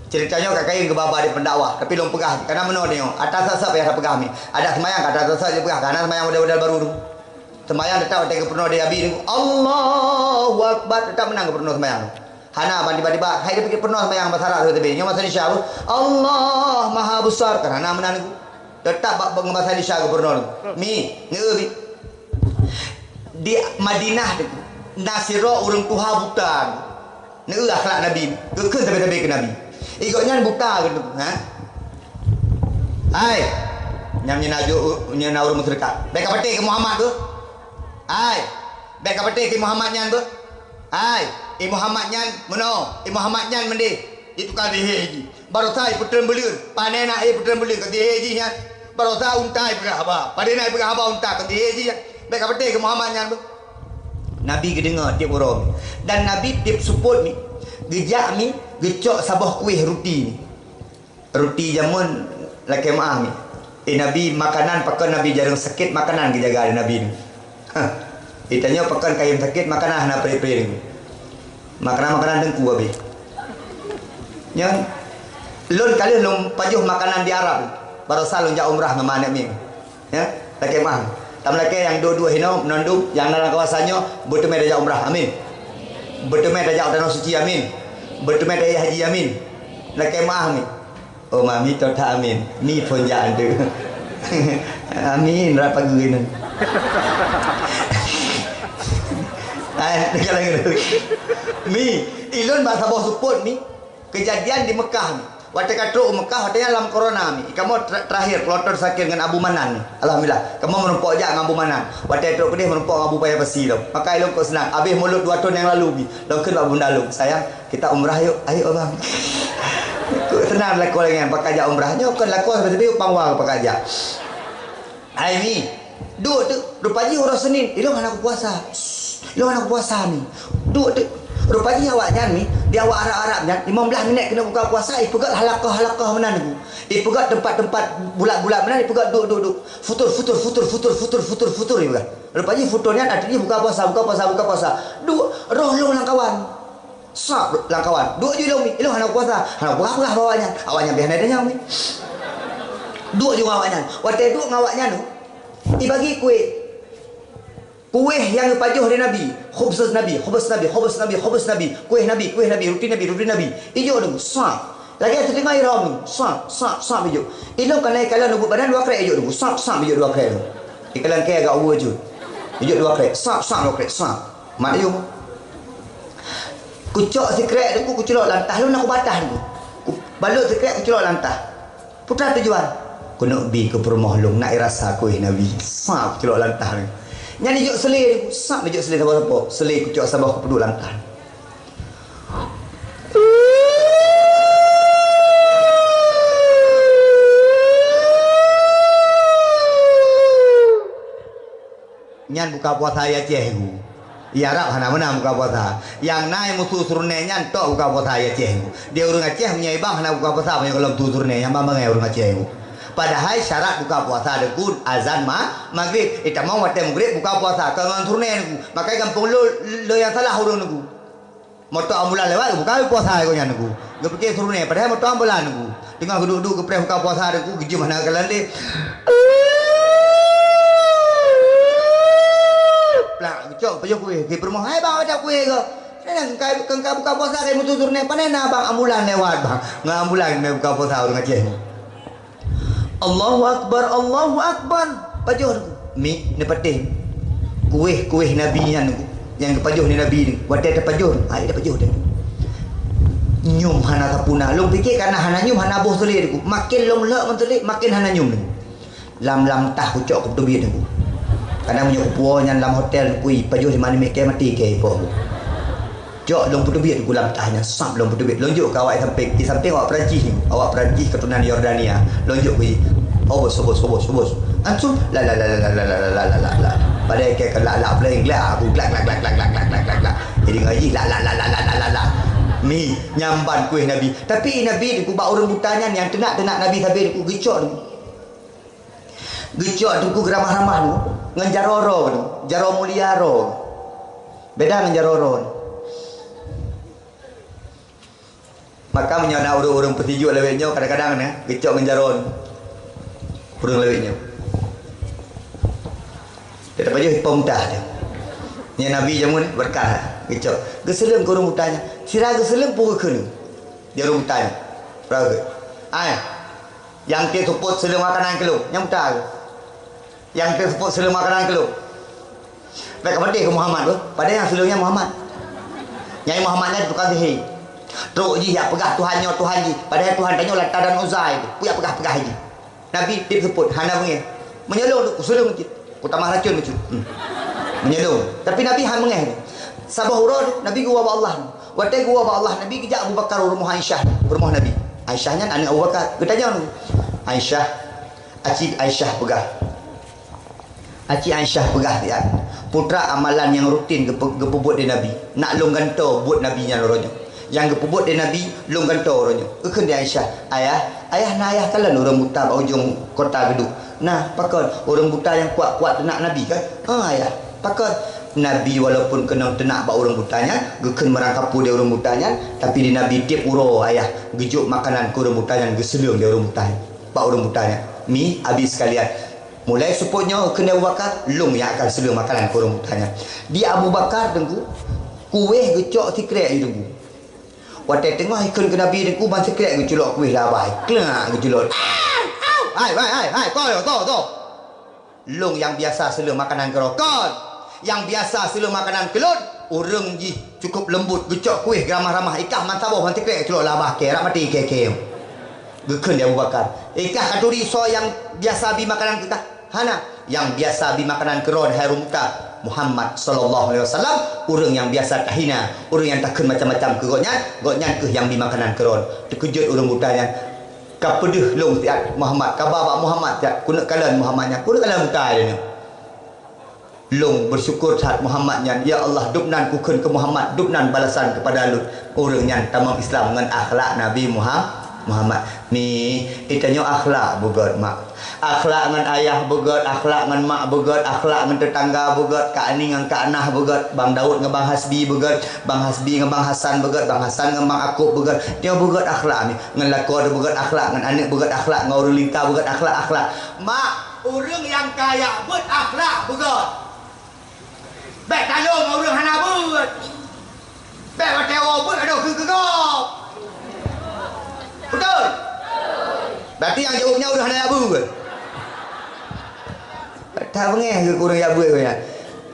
Cerita nyoe ka kayém keu baba di pendakwah, tapi lôn peugah, kana meunoe di nyoe. Ata sat-sat payah tapeugah mi. Ada seumayang ka ata sat-sat dipeugah, kana seumayang model-model baru tu. Seumayang teutap watée geupeurunoe di Abi tu. Allahu Akbar, teutap meunan geupeurunoe seumayang tu. Hana ban tiba-tiba hai dipeurunoe seumayang basa Arab sabe-sabe. Nyoe masa Isya tu, Allah Maha Besar, kan hana meunan tu. Teutap bak, bak ngon basa Indonesia geupeurunoe. Mi, neu bi. Di Madinah tu, na sidroe ureueng tuha buta. Neu akhlak Nabi, geukheun sabe-sabe keu Nabi. Igok nyan buta keu, ha? Hai, nyang nyeuna ju-, nyeuna ureueng musyrikah. Bèk kapatéh keu Muhammad tu. Hai, bèk kapatéh keu Muhammad nyan tu. Hai, i Muhammad nyan meunoe, i Muhammad nyan meudeh. Itu ka dihé ji. Barosa ipeutreun buleuen, pane na ipeutreun buleuen keu tihé jih nyan. Barosa unta ipeugah haba, padé na ipeugah haba unta keu tihé jih nyan. Bèk kapatéh keu Muhammad nyan beuh. Nabi geudeungoe tieb uroe mi. Dan Nabi tieb seupôt mi, geujak mi, geucok saboh kueh ruti mi. Ruti jameun lakèe meu'ah mi. Eh, Nabi makanan pakon Nabi jareueng sakét makanan geujaga lé Nabi nyoe. Hah. Geutanyoe pakon kayém sakét makanan hana pré-pré deungoe. Makanan-makanan teungku abéh. Nyan, lôn ka lheueh lôn pajoh makanan di Arab. Barosa lôn jak umrah ngon ma aneuk mieng. Ya, lakèe meu'ah. Tameulakèe nyang duek-duek hinoe meunandum, nyang na lam kawasan nyoe beuteumé tajak umrah. Amin. Beuteumé tajak u Tanoh Suci. Amin. Beuteumé tajak haji. Amin. Lakèe meu'ah mi. Oh, mami, toh that amin. Mi phôn jak anteuk. Amin, rap pageue nyan. Ai, mi, ilôn bak saboh seupôt mi. Keujadian di Meukah mi. Watèe ka trok u Meukah, watèe nyan lam corona mi. Kamoe ter-, terakhir, keuluwarga sakét ngon Abu Manan mi. Alhamdulillah, kamoe meurumpok jak ngon Abu Manan. Watèe trok keudéh meurumpok ngon Abu Paya Pasi tau. Maka ilôn kok seunang. Abéh mulod dua thôn nyang lalu mi. Lôn kheun bak bunda lôn, "Sayang, kita umrah yuk, ayo abang." Kok seunang lakoe lagèe nyan, pakat jak umrah. Nyoe kon lakoe sabe-sabe pangwa pakat jak. Hai mi, duek teuk, rupa jih uroe Senin, ilôn hana kupuasa. Ilôn hana kupuasa mi. Duek teuk, rupa jih awaknyan mi, di awak Arab-Arab nyan, limong blaih minèt keuneuk buka puasa, ipeugöt halaqah-halaqah meunan Teungku. Ipeugöt teumpat-teumpat bulat-bulat meunan, ipeugöt duek, duek, duek. Futur, futur, futur, ipeugah. Rupa jih futur nyan arti jih buka puasa, buka puasa, buka puasa. Duek, roh lôn lam kawan. Sab lam kawan. Duek ju ilôn mi. Ilôn hana puasa. Hana peugah-peugah bak awaknyan. Awaknyan pih hana tanyong mi. Duek ju ngon awaknyan. Watèe duek ngon awaknyan tu, ibagi kueh. Kueh nyang geupajoh lé Nabi. Khubzus Nabi, khubuz Nabi, khubuz Nabi, khubuz Nabi. Kueh Nabi, kueh Nabi, ruti Nabi, ruti Nabi. Ijok tu, sab. Lagèe teudeungoe irom tu. Sab, sab, sab ijok. Ilôn ka na ikalon u buet badan dua krek ijok tu. Sab, sab ijok dua krek tu. Ikalon kèe agak ue jeuet. Ijok dua krek. Sab, sab dua krek. Sab. Mat ayong. Kucok sikrek Teungku, kuculok lam tah, lôn na kubatah Teungku. Kubalot sikrek, kuculok lam tah. Peue tujuan? Keuneuk bi keu peurumoh lôn, nak irasa kueh Nabi. Sa kuculok lam tah. Nyan ijok seulé Teungku, sa ijok seulé saboh-saboh. Seulé kucok saboh kupeuduek lam tah. Nyan buka puasa di Aceh ku. Di Arab hana meunan buka puasa. Nyang na musu Seurunoe nyan tok buka puasa di Aceh ku. Di ureuëng Aceh meunyoe bang hana buka puasa meunyoe gohlom su Seurunoe, nyan bang bangai ureuëng Aceh ku. Padahai syarat buka puasa Teungku azan ma-, magrib. Eh, tamong watée magrib buka puasa, kon ngon Seurunoe Teungku. Makanya gampông lo, lo nyang salah ureuëng Teungku. Moto ambulan lewat, buka puasa gobnyan Teungku. Geupike Seurunoe, padahai moto ambulan Teungku. Teungoh geuduek-duek geupreh buka puasa Teungku, geujeuem hana kalon lé. Plak, geucok pajoh kueh, geupeurumoh, "Hai bang, ada kueh ke?" "Nyan, keu keu buka puasa keu musu Seurunoe, pane na bang ambulan lewat bang." Ngon ambulan mé buka puasa ureuëng Aceh. Allahu Akbar, Allahu Akbar. Pajoh Teungku. Mi, neupatéh. Kueh-kueh Nabi nyan Teungku. Nyang geupajoh lé Nabi Teungku. Watée tapajoh, ai tapajoh Teungku. Nyoem hana sapuna. Lôn pike kana hana nyoem, hana boh seulé Teungku. Makin lôn lhok ngon seulé, makin hana nyoem Teungku. Lam-lam tah kucok kupeuteubiet Teungku. Kana meunyoe kupuwoe nyan lam hotel Teungku, pajoh lima menit keu maté keu ipoh. Cok lôn peuteubiet Teungku lam tah nyan, sab lôn peuteubiet. Lôn jok keu awak sampéng. Di sampéng awak Perancis ni. Awak Perancis keturunan Yordania. Lôn jok keu jih. Hobos, hobos, hobos, hobos. Antum la la la la la la la la la la. Padahai keu la la pleng la aku glak glak glak glak glak glak glak glak. Jadi ngaji la la la la la la la la. Mi nyamban kueh Nabi. Tapi Nabi Teungku bak ureuëng buta nyan nyang teunak-teunak Nabi sabe Teungku geucok Teungku. Geucok Teungku geuramah-ramah Teungku ngon jaroe roe Teungku. Jaroe mulia roe. Beda ngon jaroe roe. Maka meunyoe na ureuëng-ureuëng peusijuek lawét nyoe kadang-kadang na geucok ngon jaroe ureuëng lawét nyoe. Dia dapat jauh pom dah dia. Nyan Nabi jameun berkah geucok. Geuseuleueng keu ureuëng buta nyan. Sira geuseuleueng peue geukheun di ureuëng buta nyan. Peue geukheun? Ai. Nyang tiep seupôt seuleueng makanan keu lôn, nyang buta keuh. Nyang tiep seupôt seuleueng makanan keu lôn. Bèk kapatéh keu Muhammad beuh, padahai nyang seuleueng nyan Muhammad. Nyai Muhammad nyan tukang sihé. Trok jih jak peugah Tuhan nyoe Tuhan jih, padahai Tuhan tanyoe Lata dan Uzza itu. Peue jak peugah-peugah jih. Nabi tiep seupôt, hana beungéh. Meunyoe lôn kuseuleueng cit, kutamah racun bacut. Hmm. Meunyoe lôn. Tapi Nabi hana beungéh. Saboh uroe tu, Nabi geuwoe bak Allah. Watèe geuwoe bak Allah, Nabi geujak Abu Bakar u rumoh Aisyah, u rumoh Nabi. Aisyah nyan aneuk Abu Bakar. Geutanyong, "Aisyah, aci Aisyah peugah. Aci Aisyah peugah siat, peue teuma amalan nyang rutin geupe-, geupeubuet lé Nabi. Nak lôn gantoe buet Nabi nyan uroe nyoe. Nyang geupeubuet lé Nabi, lôn gantoe uroe nyoe." Geukheun lé Aisyah, "Ayah, ayah na ayah kalon ureueng buta bak ujong kota geuduek?" "Na, pakon? Ureueng buta nyang kuat-kuat teunak Nabi kan?" "Heuh, ayah." "Pakon?" "Nabi walaupun keunong teunak bak ureueng buta nyan, geukheun meurangkapeue lé ureueng buta nyan, tapi di Nabi tiep uroe ayah geujok makanan keu ureueng buta nyan, geuseuleueng lé ureueng buta nyan, bak ureueng buta nyan." Mi, abi sekalian. Mulai seupôt nyoe geukheun lé Abu Bakar, lôn nyang akan seuleueng makanan keu ureueng buta nyan. Di Abu Bakar Teungku, kueh geucok sikrek jih Teungku. Watèe teungoh ikheun keu Nabi Teungku ban sikrek geuculok kueh lam babah, klak geuculok. "Hai, hai, hai, hai, toh, toh, toh. Lôn nyang biasa seuleueng makanan keudroe." "Kon. Nyang biasa seuleueng makanan keu lôn, ureueng jih cukup leumbot, geucok kueh geuramah-ramah, ikah meusaboh ban sikrek geuculok lam babah kèe, rab maté kèe-kèe." Geukheun lé Abu Bakar, "Ikah ka turi soe nyang biasa bi makanan keu kah?" "Hana, nyang biasa bi makanan keudroe hai ureueng buta, Muhammad sallallahu alaihi wasallam, ureueng nyang biasa tahina, ureueng nyang takheun macam-macam keu gobnyan, gobnyan kheueh nyang bi makanan keudroe." Teukeujot ureueng buta nyan, "Ka peudeuh lôn siat Muhammad, ka ba bak Muhammad siat, keuneuk kalon Muhammad nyan, keuneuk kalon buta nyan." "Lôn beusyukur that Muhammad nyan, ya Allah, dubnan kukheun keu Muhammad, dubnan balasan keupada lôn, ureueng nyan tamong Islam ngon akhlak Nabi Muha-, Muhammad." Mi, geutanyoe akhlak beugöt, mak. Akhlak ngon ayah beugöt, akhlak ngon mak beugöt, akhlak ngon teutangga beugöt, Kak Ani ngon Kak Nah beugöt, Bang Daud ngon Bang Hasbi beugöt, Bang Hasbi ngon Bang Hasan beugöt, Bang Hasan ngon Bang Akop beugöt. Nyoe beugöt akhlak mi. Ngon lakoe beugöt akhlak, ngon aneuk beugöt akhlak, ngon ureueng linta beugöt akhlak, akhlak. Mak, ureueng nyang kaya beuet akhlak beugöt. Bèk talôn ngon ureueng hana beuet. Bèk watèe woe beuet adoh keu keu gob. Beutôi? Berarti nyang jaweueb nyan ureueng hana jak beuet. That beungèh keu ureueng jak beuet nyan.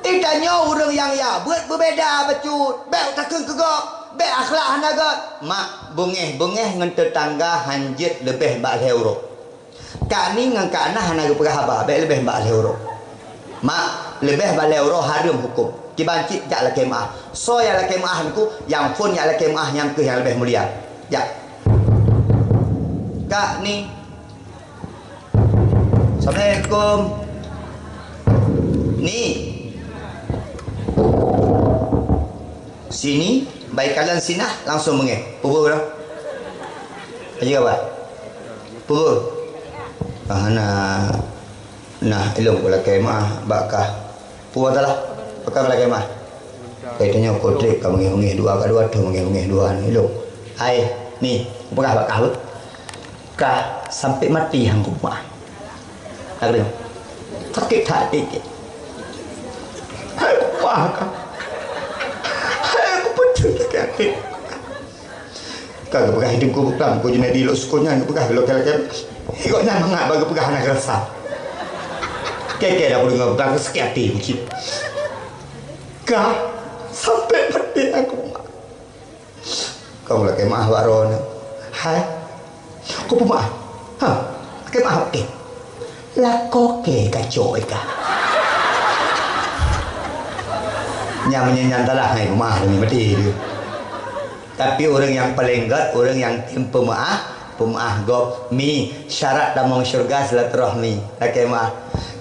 Geutanyoe ureueng nyang jak beuet beubeda bacut. Bèk takheun keu gob. Bèk akhlak hana göt. Mak, beungèh-beungèh ngon teutangga hanjeuet leubeh bak lhèe uroe. Kak Ni ngon Kak Nah hana geupeugah haba, bèk leubeh bak lhèe uroe. Mak, leubeh bak lhèe uroe hareuem hukôm. Kiban cit jak lakèe meu'ah. Soe nyang lakèe meu'ah Teungku, nyang phôn nyang lakèe meu'ah nyan kheueh nyang leubeh mulia. Jak. Kak Ni. Assalamualaikum. Ni. Sini, bak ikalon sinah, langsung beungéh. Peue buet? Aja apa? Peue buet? Ah, nah. Nah, ilong ku lakée meu'ah bak kah. Peue masalah? Pakon lakée meu'ah? Kaitannya kodrek ka beungéh-beungéh dua, ka dua teuh beungéh-beungéh dua ni, ilong. Hai, ni, peugah bak kah. Kah sampai mati hang kupeumeu'ah. Ka deungoe? Sakét that até kah. Hai, kupeumeu'ah kah. Hai, kupeuteuh sakét até. Ka geupeugah hideung ku buklam, ku Junaidi lok sukon nyan geupeugah lok keu lakée. Gobnyan mangat bak geupeugah hana geurasa. Keu-keu dah kudeungoe buklam sakét até ku cit. Kah sampai mati hang kupeumeu'ah. Kong lakée meu'ah bak droeneuh. Hai. Kupeumeu'ah. Ha. Lakée meu'ah, oke. Lakoe kacok ika. Nyan meunyoe nyan salah ngai peumeu'ah, demi mati dia. Tapi ureuëng nyang paleng gét, ureuëng nyang tem peumeu'ah, peumeu'ah gob. Mi, syarat tamong syeuruga silaturahmi. Lakée meu'ah.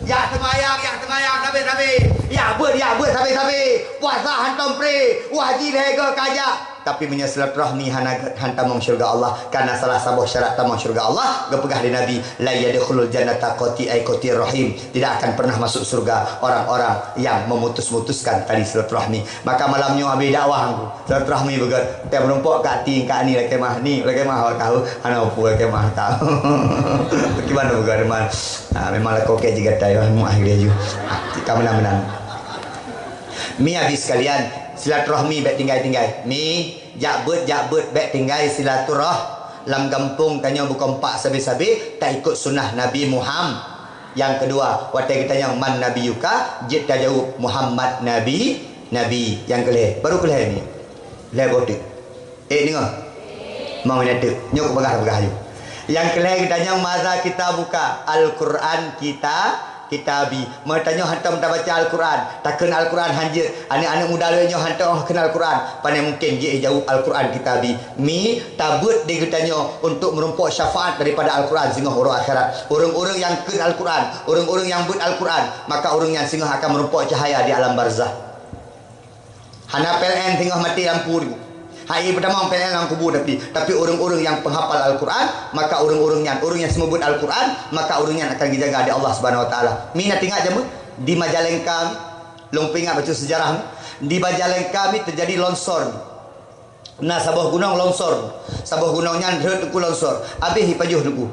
Jak seumayang, jak seumayang sabe-sabe. Jak beuet, jak beuet sabe-sabe. Puasa hantom pre. Wah, haji lhée goe ka jak. Tapi meunyoe silaturahmi hana gét, han tamong syeuruga Allah, karena salah saboh syarat tamong syeuruga Allah, geupeugah lé Nabi, "La yadkhulul jannata qati', ai qati'ir rahim." Tidak akan pernah masuk surga orang-orang yang memutus-mutuskan tali silaturahmi. Maka malam nyoe habéh dakwah hangku. Silaturahmi beugét. Teuh meurumpok ka ti ka ni lakée meu'ah, ni lakée meu'ah awak tahu. Hana peue lakée meu'ah tahu. Kiban beugét teuma. Ha, memang lakoe kacok ika, meu'ah laju. Ha, ka meunan-meunan. Mi, habis sekalian, silaturahmi bék tinggai-tinggai. Mi, jak beuet, jak beuet, bék tinggai silaturah-, lam gampông tanyoe beukompak sabe-sabe, taikot sunnah Nabi Muham-. Nyang keudua, watée geutanyong, "Man nabiyuka?" jeuet tajaweueb, "Muhammad Nabi, Nabi." Nyang keulhée, barô keulhée nyoe. Lhée boh teuk. Eh, deungoe. Mau nyan teuk. Nyoe kupeugah-peugah aju. Nyang keulhée geutanyong, "Maza kitabuka?" Al-Quran kita, kitabi. Meutanyoe hantom tabaca Al-Quran, takheun Al-Quran hanjeuet. Aneuk-aneuk muda lawét nyoe hantom kheun Al-Quran. Pane mungken jih jaweueb Al-Quran kitabi. Mi, tabeuet di geutanyoe untuk meurumpok syafaat daripada Al-Quran singoh uroe akhirat. Ureuëng-ureuëng nyang kheun Al-Quran, ureuëng-ureuëng nyang beuet Al-Quran, maka ureuëng nyan singoh akan meurumpok cahaya di alam barzah. Hana P L N singoh maté lampu tu. Hai, pertama P L N lam kubu tapi, tapi ureuëng-ureuëng nyang penghafal Al-Quran, maka ureuëng-ureuëng nyan, ureuëng nyang seumeubeuet Al-Quran, maka ureuëng nyan akan geujaga di Allah Subhanahu Wa Taala. Mi na teuingat jameun di Majalengka, lôn peuingat bacut sejarah ni, di Majalengka ni terjadi longsor. Na saboh gunong longsor, saboh gunong nyan rhot teungku longsor, habéh ipajoh teungku.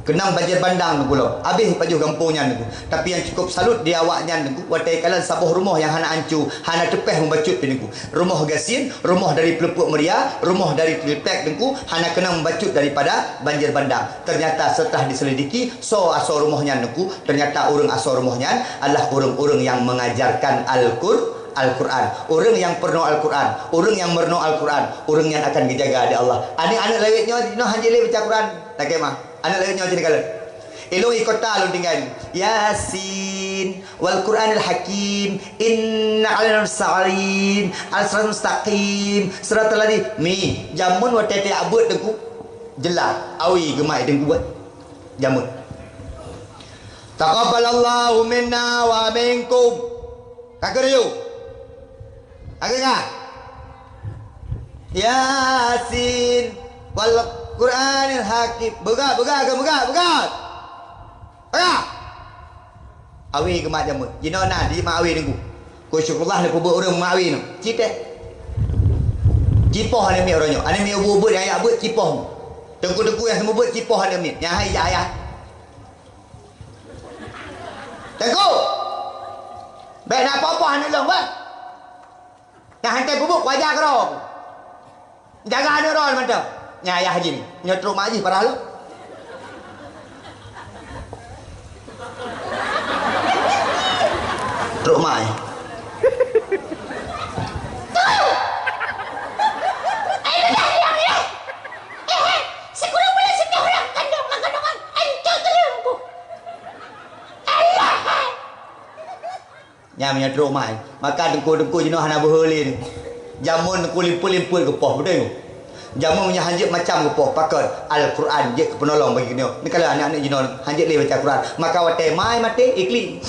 Keunong banjir bandang teungku lom, habéh ipajoh gampông nyan teungku. Tapi nyang cukup salut di awak nyan teungku, watée kalon saboh rumoh nyang hana ancu, hana teupéh mubacut pih teungku. Rumoh gasien, rumoh dari Peuleupok Meuria, rumoh dari Tiltek teungku, hana keunong mubacut daripada banjir bandang. Ternyata setelah diselidiki, soe asoe rumoh nyan teungku, ternyata ureuëng asoe rumoh nyan adalah ureuëng-ureuëng nyang mengajarkan Al-Qur-, Al-Quran. Ureuëng nyang peurunoe Al-Quran, ureuëng nyang meurunoe Al-Quran, ureuëng nyan akan geujaga lé Allah. Aneuk-aneuk lawét nyoe, nyoe hanjeuet lé baca Quran. Lakée meu'ah. Aneuk lawét nyoe jadi kalon. Ilong i kota lôn tinggai. Yasin, wal Qur'anil Hakim, inna alaina salim, al siratal mustaqim, siratal ladzi. Mi, jameun watée tajak beuet teungku. Jeulaih, awi geumat teungku buet. Jameun. Taqabbalallahu minna wa minkum. Ka keureuju. Agak ka? Yasin wal Qur'anil Hakim. Beugah, beugah, beugah, beugah. Beugah. Awi geumat jameun. Jinoe na di mak awi teungku. Ku syukurlah ni peubuet ureuëng mak awi nyoe. Cit eh. Cipoh aneuk miet uroe nyoe. Aneuk miet ubeut-ubeut nyang jak beuet cipoh. Teungku-teungku nyang seumeubeuet cipoh aneuk miet. Nyang hai jak ayah. Teungku! Bék na poh-poh aneuk lôn, bah! Nyang hana peubuet, kuaja keudroe. Jaga aneuk droe mantong. Nyan ayah jih ni. Nyoe trok mak jih parah lom. Trok mak jih. Ai, dah, dah, dah. Eh, eh, sikureueng buleuen sikureueng kandong, kandongan, ancô tuleueng ku. Alah, hai. Nyan meunyoe trok mai, maka teungku-teungku jinoe hana beuhe lé ni. Jameun teungku limpet-limpet geupoh, beutôi? Jameun meunyoe hanjeuet macam geupoh, pakon? Al-Quran jeuet keu peunolong bagi geutanyoe. Neukalon aneuk-aneuk jinoe hanjeuet lé baca Quran, maka watèe mai maté, iklik.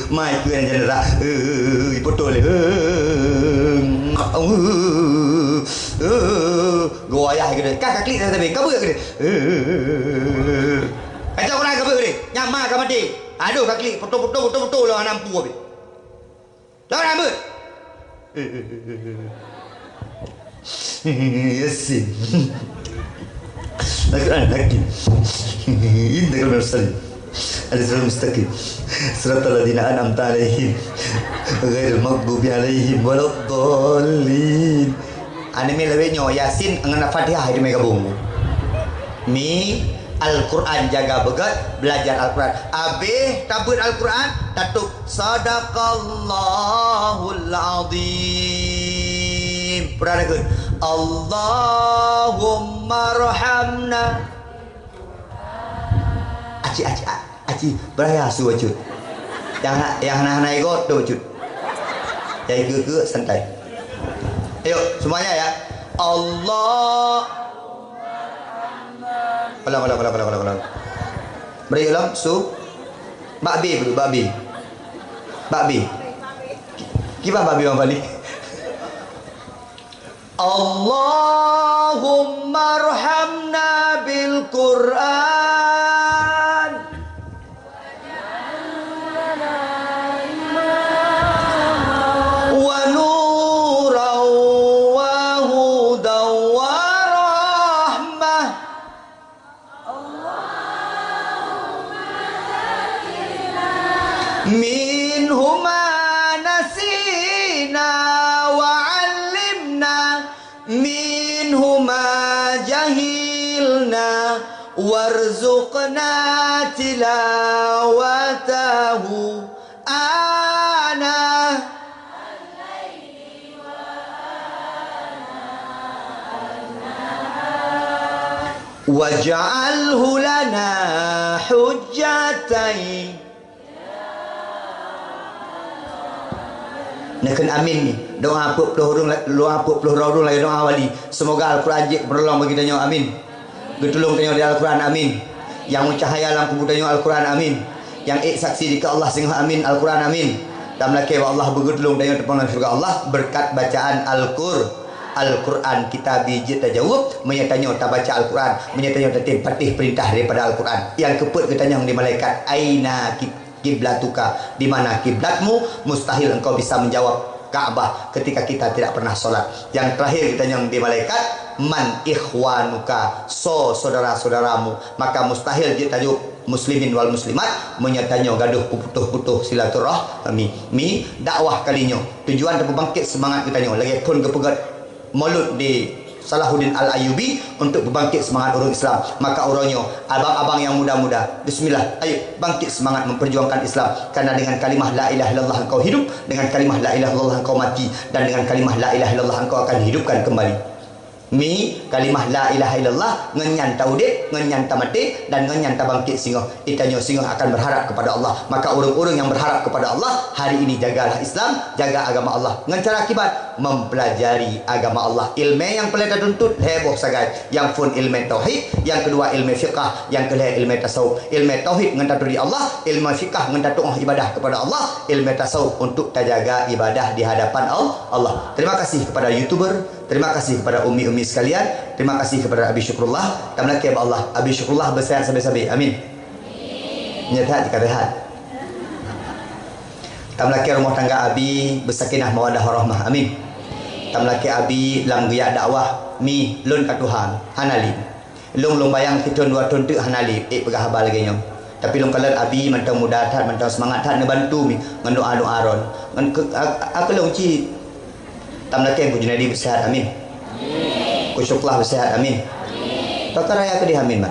Mai keu janazah, ipotong lé. Klik sabe-sabe, ka beuet keudeh. Baca Quran ka beuet keudeh. Nyan ma ka maté. Aduh, ka klik, foto-foto, foto-foto lom hana mampu habéh. Lom hana beuet. Yasin. Al-Quran Hakim. Innaka laminal mursalin. Ala siratal mustaqim. Siratal ladzina an'amta 'alaihim. Ghairil maghdubi 'alaihim waladdallin. Aneuk miet lawét nyoe, Yasin ngon Al-Fatihah itu mé gabong. Mi, Al-Quran jaga beugét, belajar Al-Quran. Abéh tabeuet Al-Quran, tatôb, "Sadaqallahul azim." Pura takheun, "Allahummarhamna." Aci, aci, a-, aci, beuraya su bacut. Nyang ha-, nyang hana-hana igot tu bacut. Nyang ikeu-ikeu santai. Ayo, semuanya ya. Allah. Ulang, ulang, ulang, ulang, ulang, ulang. Beri ulang, su. Bak B dulu, bak B. Bak B. Ki-, kiban bak B, Bang Fali? Allahummarhamna bil Qur'an. Wa nuran wa hudan wa rahmah. Minhu ma nasina wa 'allimna, minhu ma jahilna, warzuqna tilawatahu ana Waj'alhu lana hujjatan. Neukheun amin. Doa peuet ploh ureueng, doa peuet ploh droe ureueng lagèe doa wali. Seumoga Al-Quran jeuet peunolong bagi tanyoe, amin. Geutulông tanyoe di Al-Quran, amin. Nyang meucahya lam kubu tanyoe Al-Quran, amin. Nyang ék saksi dikeue Allah singoh, amin, Al-Quran, amin. Tameulakèe bak Allah beugeutulông tanyoe teupeu lam syeuruga Allah beureukat bacaan Al-Qur-, Al-Quran. Kita bi jeuet tajaweueb, meunyoe tanyoe tabaca Al-Quran, meunyoe tanyoe tatem patéh peurintah daripada Al-Quran. Nyang keupeuet geutanyong di malaikat, "Aina kib-, kiblatuka?" Di mana kiblatmu? Mustahil engkau bisa menjawab Ka'bah ketika kita tidak pernah sholat. Nyang terakhir geutanyong di malaikat, "Man ikhwanuka?" Soe saudara-saudaramu? Maka mustahil jeuet tajaweueb muslimin wal muslimat, meunyoe tanyoe gadôh peuputôh-putôh silaturahmi. Mi, dakwah kali nyoe tujuan tapeubangkét seumangat geutanyoe lagèe phon geupeugét Maulud di Salahuddin Al-Ayyubi untuk peubangkét seumangat ureueng Islam. Maka uroe nyoe, abang-abang nyang muda-muda, bismillah, ayo bangkét seumangat memperjuangkan Islam. Karena dengan kalimah la ilaha illallah engkau hidup, dengan kalimah la ilaha illallah engkau mati, dan dengan kalimah la ilaha illallah engkau akan dihidupkan kembali. Mi, kalimah la ilaha illallah, ngon nyan taudép, ngon nyan tamaté, dan ngon nyan tabangkét singoh. Geutanyoe singoh akan berharap kepada Allah. Maka ureueng-ureueng nyang berharap kepada Allah, hari ini jagalah Islam, jaga agama Allah. Ngon cara kiban, mempelajari agama Allah. Ileumèe nyang peureulèe tatuntut, lhèe boh sagai. Nyang phôn ileumèe tauhid, nyang keudua ileumèe fiqah, nyang keulhèe ileumèe tasawuf. Ileumèe tauhid ngon taturi Allah, ileumèe fiqah ngon tatu'oh ibadah kepada Allah, ileumèe tasawuf untuk tajaga ibadah di hadapan Al-, Allah. Terima kasih kepada YouTuber. Terima kasih kepada ummi-ummi sekalian. Terima kasih kepada Abi Syukrullah. Tameulakèe bak Allah. Abi Syukrullah beuseuhat sabe-sabe. Amin. Nyoe that jika sehat. Tameulakèe rumoh tangga Abi beusakinah mawaddah warahmah. Amin. Tameulakèe Abi lam geujak dakwah, mi lôn ka tuha, hana lé. Lôn, lôn bayang sithon dua thon teuk hana lé ék peugah haba lagèe nyoe. Tapi lôn kalon Abi mantong muda that, mantong seumangat that neubantu mi ngon doa-doa droen. Ngon keu-, a-, a-, a-, keu lôn cit. Tameulakèe Teungku Junaidi beuseuhat, amin. Teungku Syukrullah beuseuhat, amin. Toh ka raya keudeh, amin, bah.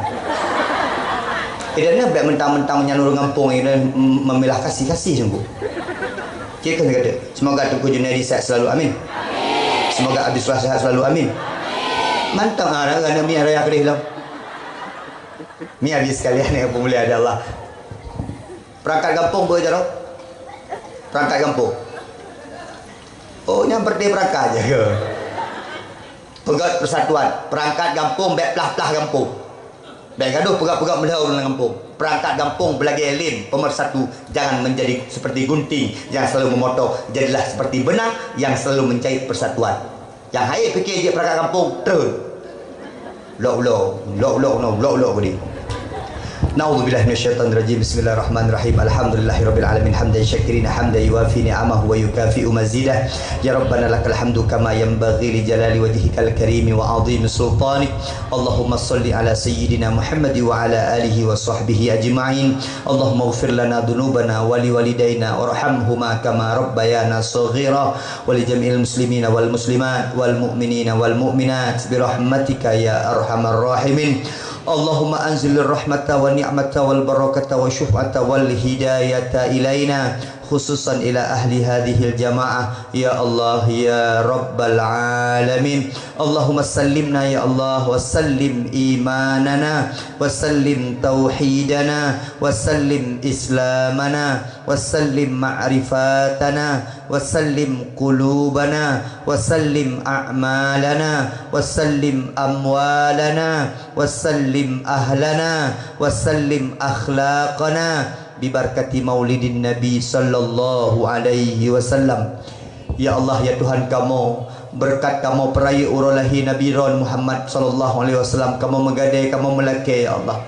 Idak na bèk mentang-mentang nyan ureueng gampông, idak na memilah kasih-kasih teungku. Cit keu kata, semoga Teungku Junaidi sehat selalu, amin. Semoga Abi Syukrullah sehat selalu, amin. Mantong ah, raya mi raya keudeh lom. Mi Abi sekalian nyang peumulia di Allah. Perangkat gampông peue jaroe? Perangkat gampông. Oh, nyan berarti perangkat jaga. Peugét persatuan, perangkat gampông bèk plah-plah gampông. Bèk gadoh peugét-peugét meulhèe ureueng lam gampông. Perangkat gampông beulagèe lem, pemersatu, jangan menjadi seperti gunting yang selalu memotong, jadilah seperti benang yang selalu menjahit persatuan. Nyang han ék pike jeuet perangkat gampông, treun. Lok-lok, lok-lok, no, lok-lok gede. Na'udzubillahi minasyaitonirrajim. Bismillahirrahmanirrahim. Alhamdulillahirabbil alamin. Hamdan syakirin, hamdan yuwafi ni'amahu wa yukafi'u mazidah. Ya Rabbana, lakal hamdu kama yanbaghi li jalali wajhikal karimi wa azimi sultanik. Allahumma shalli ala sayyidina Muhammad wa ala alihi wa sahbihi ajma'in. Allahumma ighfir lana dzunubana wa liwalidaina warhamhuma kama rabbayana shaghira. ولجميع المسلمين والمسلمات والمؤمنين والمؤمنات برحمتك يا أرحم الراحمين. اللهم أنزل الرحمة والنعمة والبركة والشفعة والهداية إلينا، خصوصا إلى أهل هذه الجماعة، يا الله يا رب العالمين. اللهم سلمنا يا الله، وسلم إيماننا، وسلم توحيدنا، وسلم إسلامنا، وسلم معرفتنا، وسلم قلوبنا، وسلم أعمالنا، وسلم أموالنا، وسلم أهلنا، وسلم أخلاقنا، ببركة مولد النبي صلى الله عليه وسلم. Ya Allah, ya Tuhan kamoe, beureukat kamoe peurayeuk uroe lahé Nabi droen Muhammad sallallahu alaihi wasallam, kamoe meugadée, kamoe meulakée, ya Allah.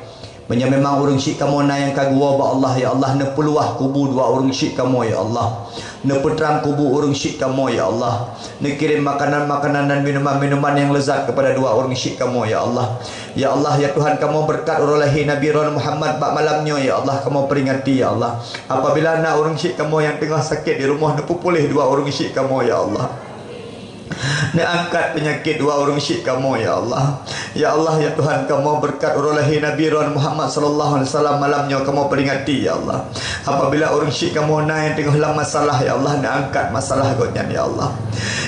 Meunyoe memang ureuëng syik kamoe na nyang ka geuwoe bak Allah, ya Allah, neupeuluwah kubu dua ureuëng syik kamoe, ya Allah. Neupeutrang kubu ureuëng syik kamoe, ya Allah. Neukirém makanan-makanan dan minuman-minuman nyang leuzat keupada dua ureuëng syik kamoe, ya Allah. Ya Allah, ya Tuhan kamoe, beureukat uroe lahé Nabi droen Muhammad bak malam nyoe, ya Allah, kamoe peuringati, ya Allah. Apabila na ureuëng syik kamoe nyang teungoh sakét di rumoh, neupeupuléh dua ureuëng syik kamoe, ya Allah. Neuangkat peunyakét dua ureuëng syik kamoe, ya Allah. Ya Allah, ya Tuhan kamoe, beureukat uroe lahé Nabi droen Muhammad sallallahu alaihi wasallam malam nyoe, kamoe peuringati, ya Allah. Apabila ureuëng syik kamoe na nyang teungoh lam masalah, ya Allah, neuangkat masalah gobnyan, ya Allah.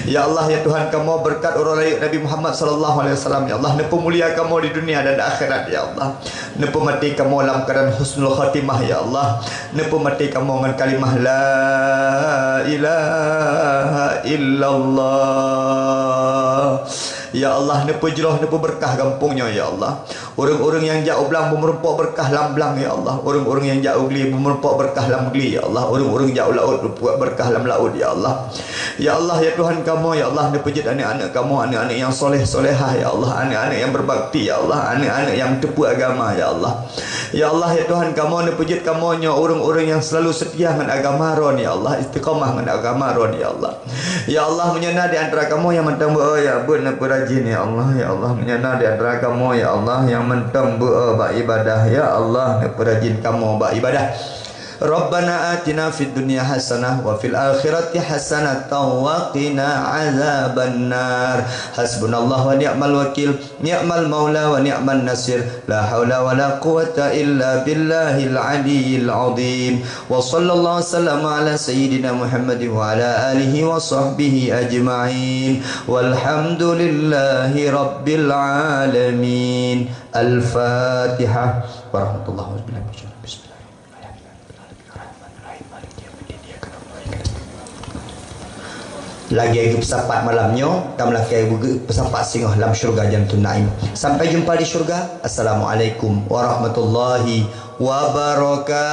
Ya Allah, ya Tuhan kamoe, beureukat uroe lahé Nabi Muhammad sallallahu alaihi wasallam, ya Allah, neupeuumulia kamoe di dunia dan akhirat, ya Allah. Neupeumaté kamoe lam keuadaan husnul khatimah, ya Allah. Neupeumaté kamoe ngon kalimah la ilaha illallah. Ya Allah, neupeujroh, neupeubeurkah gampông nyoe, ya Allah. Ureuëng-ureuëng nyang jak u blang beumeurumpok beurkah lam blang, ya Allah. Ureuëng-ureuëng nyang jak u gle beumeurumpok beurkah lam gle, ya Allah. Ureuëng-ureuëng jak u laôt beurkah lam laôt, ya Allah. Ya Allah, ya Tuhan kamoe, ya Allah, neupeujeuet aneuëk-aneuëk kamoe, aneuëk-aneuëk nyang soleh-solehah, ya Allah, aneuëk-aneuëk nyang beubakti, ya Allah, aneuëk-aneuëk nyang teupeue agama, ya Allah. Ya Allah, ya Tuhan kamoe, neupeujeuet kamoe nyoe ureuëng-ureuëng nyang seulalu seutia ngon agama droen, ya Allah, istiqamah ngon agama droen, ya Allah. Ya Allah, meunyoe na di antara kamoe nyang mantong beu-e, ya, beuet neupeurajin, ya Allah, ya Allah, meunyoe na di antara kamoe, ya Allah, nyang mantong beu-e bak ibadah, ya Allah, neupeurajin kamoe bak ibadah. Rabbana atina fid dunya hasanah wa fil akhirati hasanatan wa qina adzabannar. Hasbunallahu wa ni'mal wakil, ni'mal maula wa ni'man nasir. La haula wa la quwwata illa billahil aliyyil azim. Wa sallallahu wa sallama ala sayyidina Muhammad wa ala alihi wa sahbihi ajma'in. Walhamdulillahi rabbil alamin. Al-Fatihah. Warahmatullahi wabarakatuh. Bismillahirrahmanirrahim. Lagée geupeusapat malam nyoe, ka meulakée geupeusapat singoh lam syeuruga Jannatun Naim. Sampai jumpa di syeuruga. Assalamualaikum warahmatullahi wabarakatuh.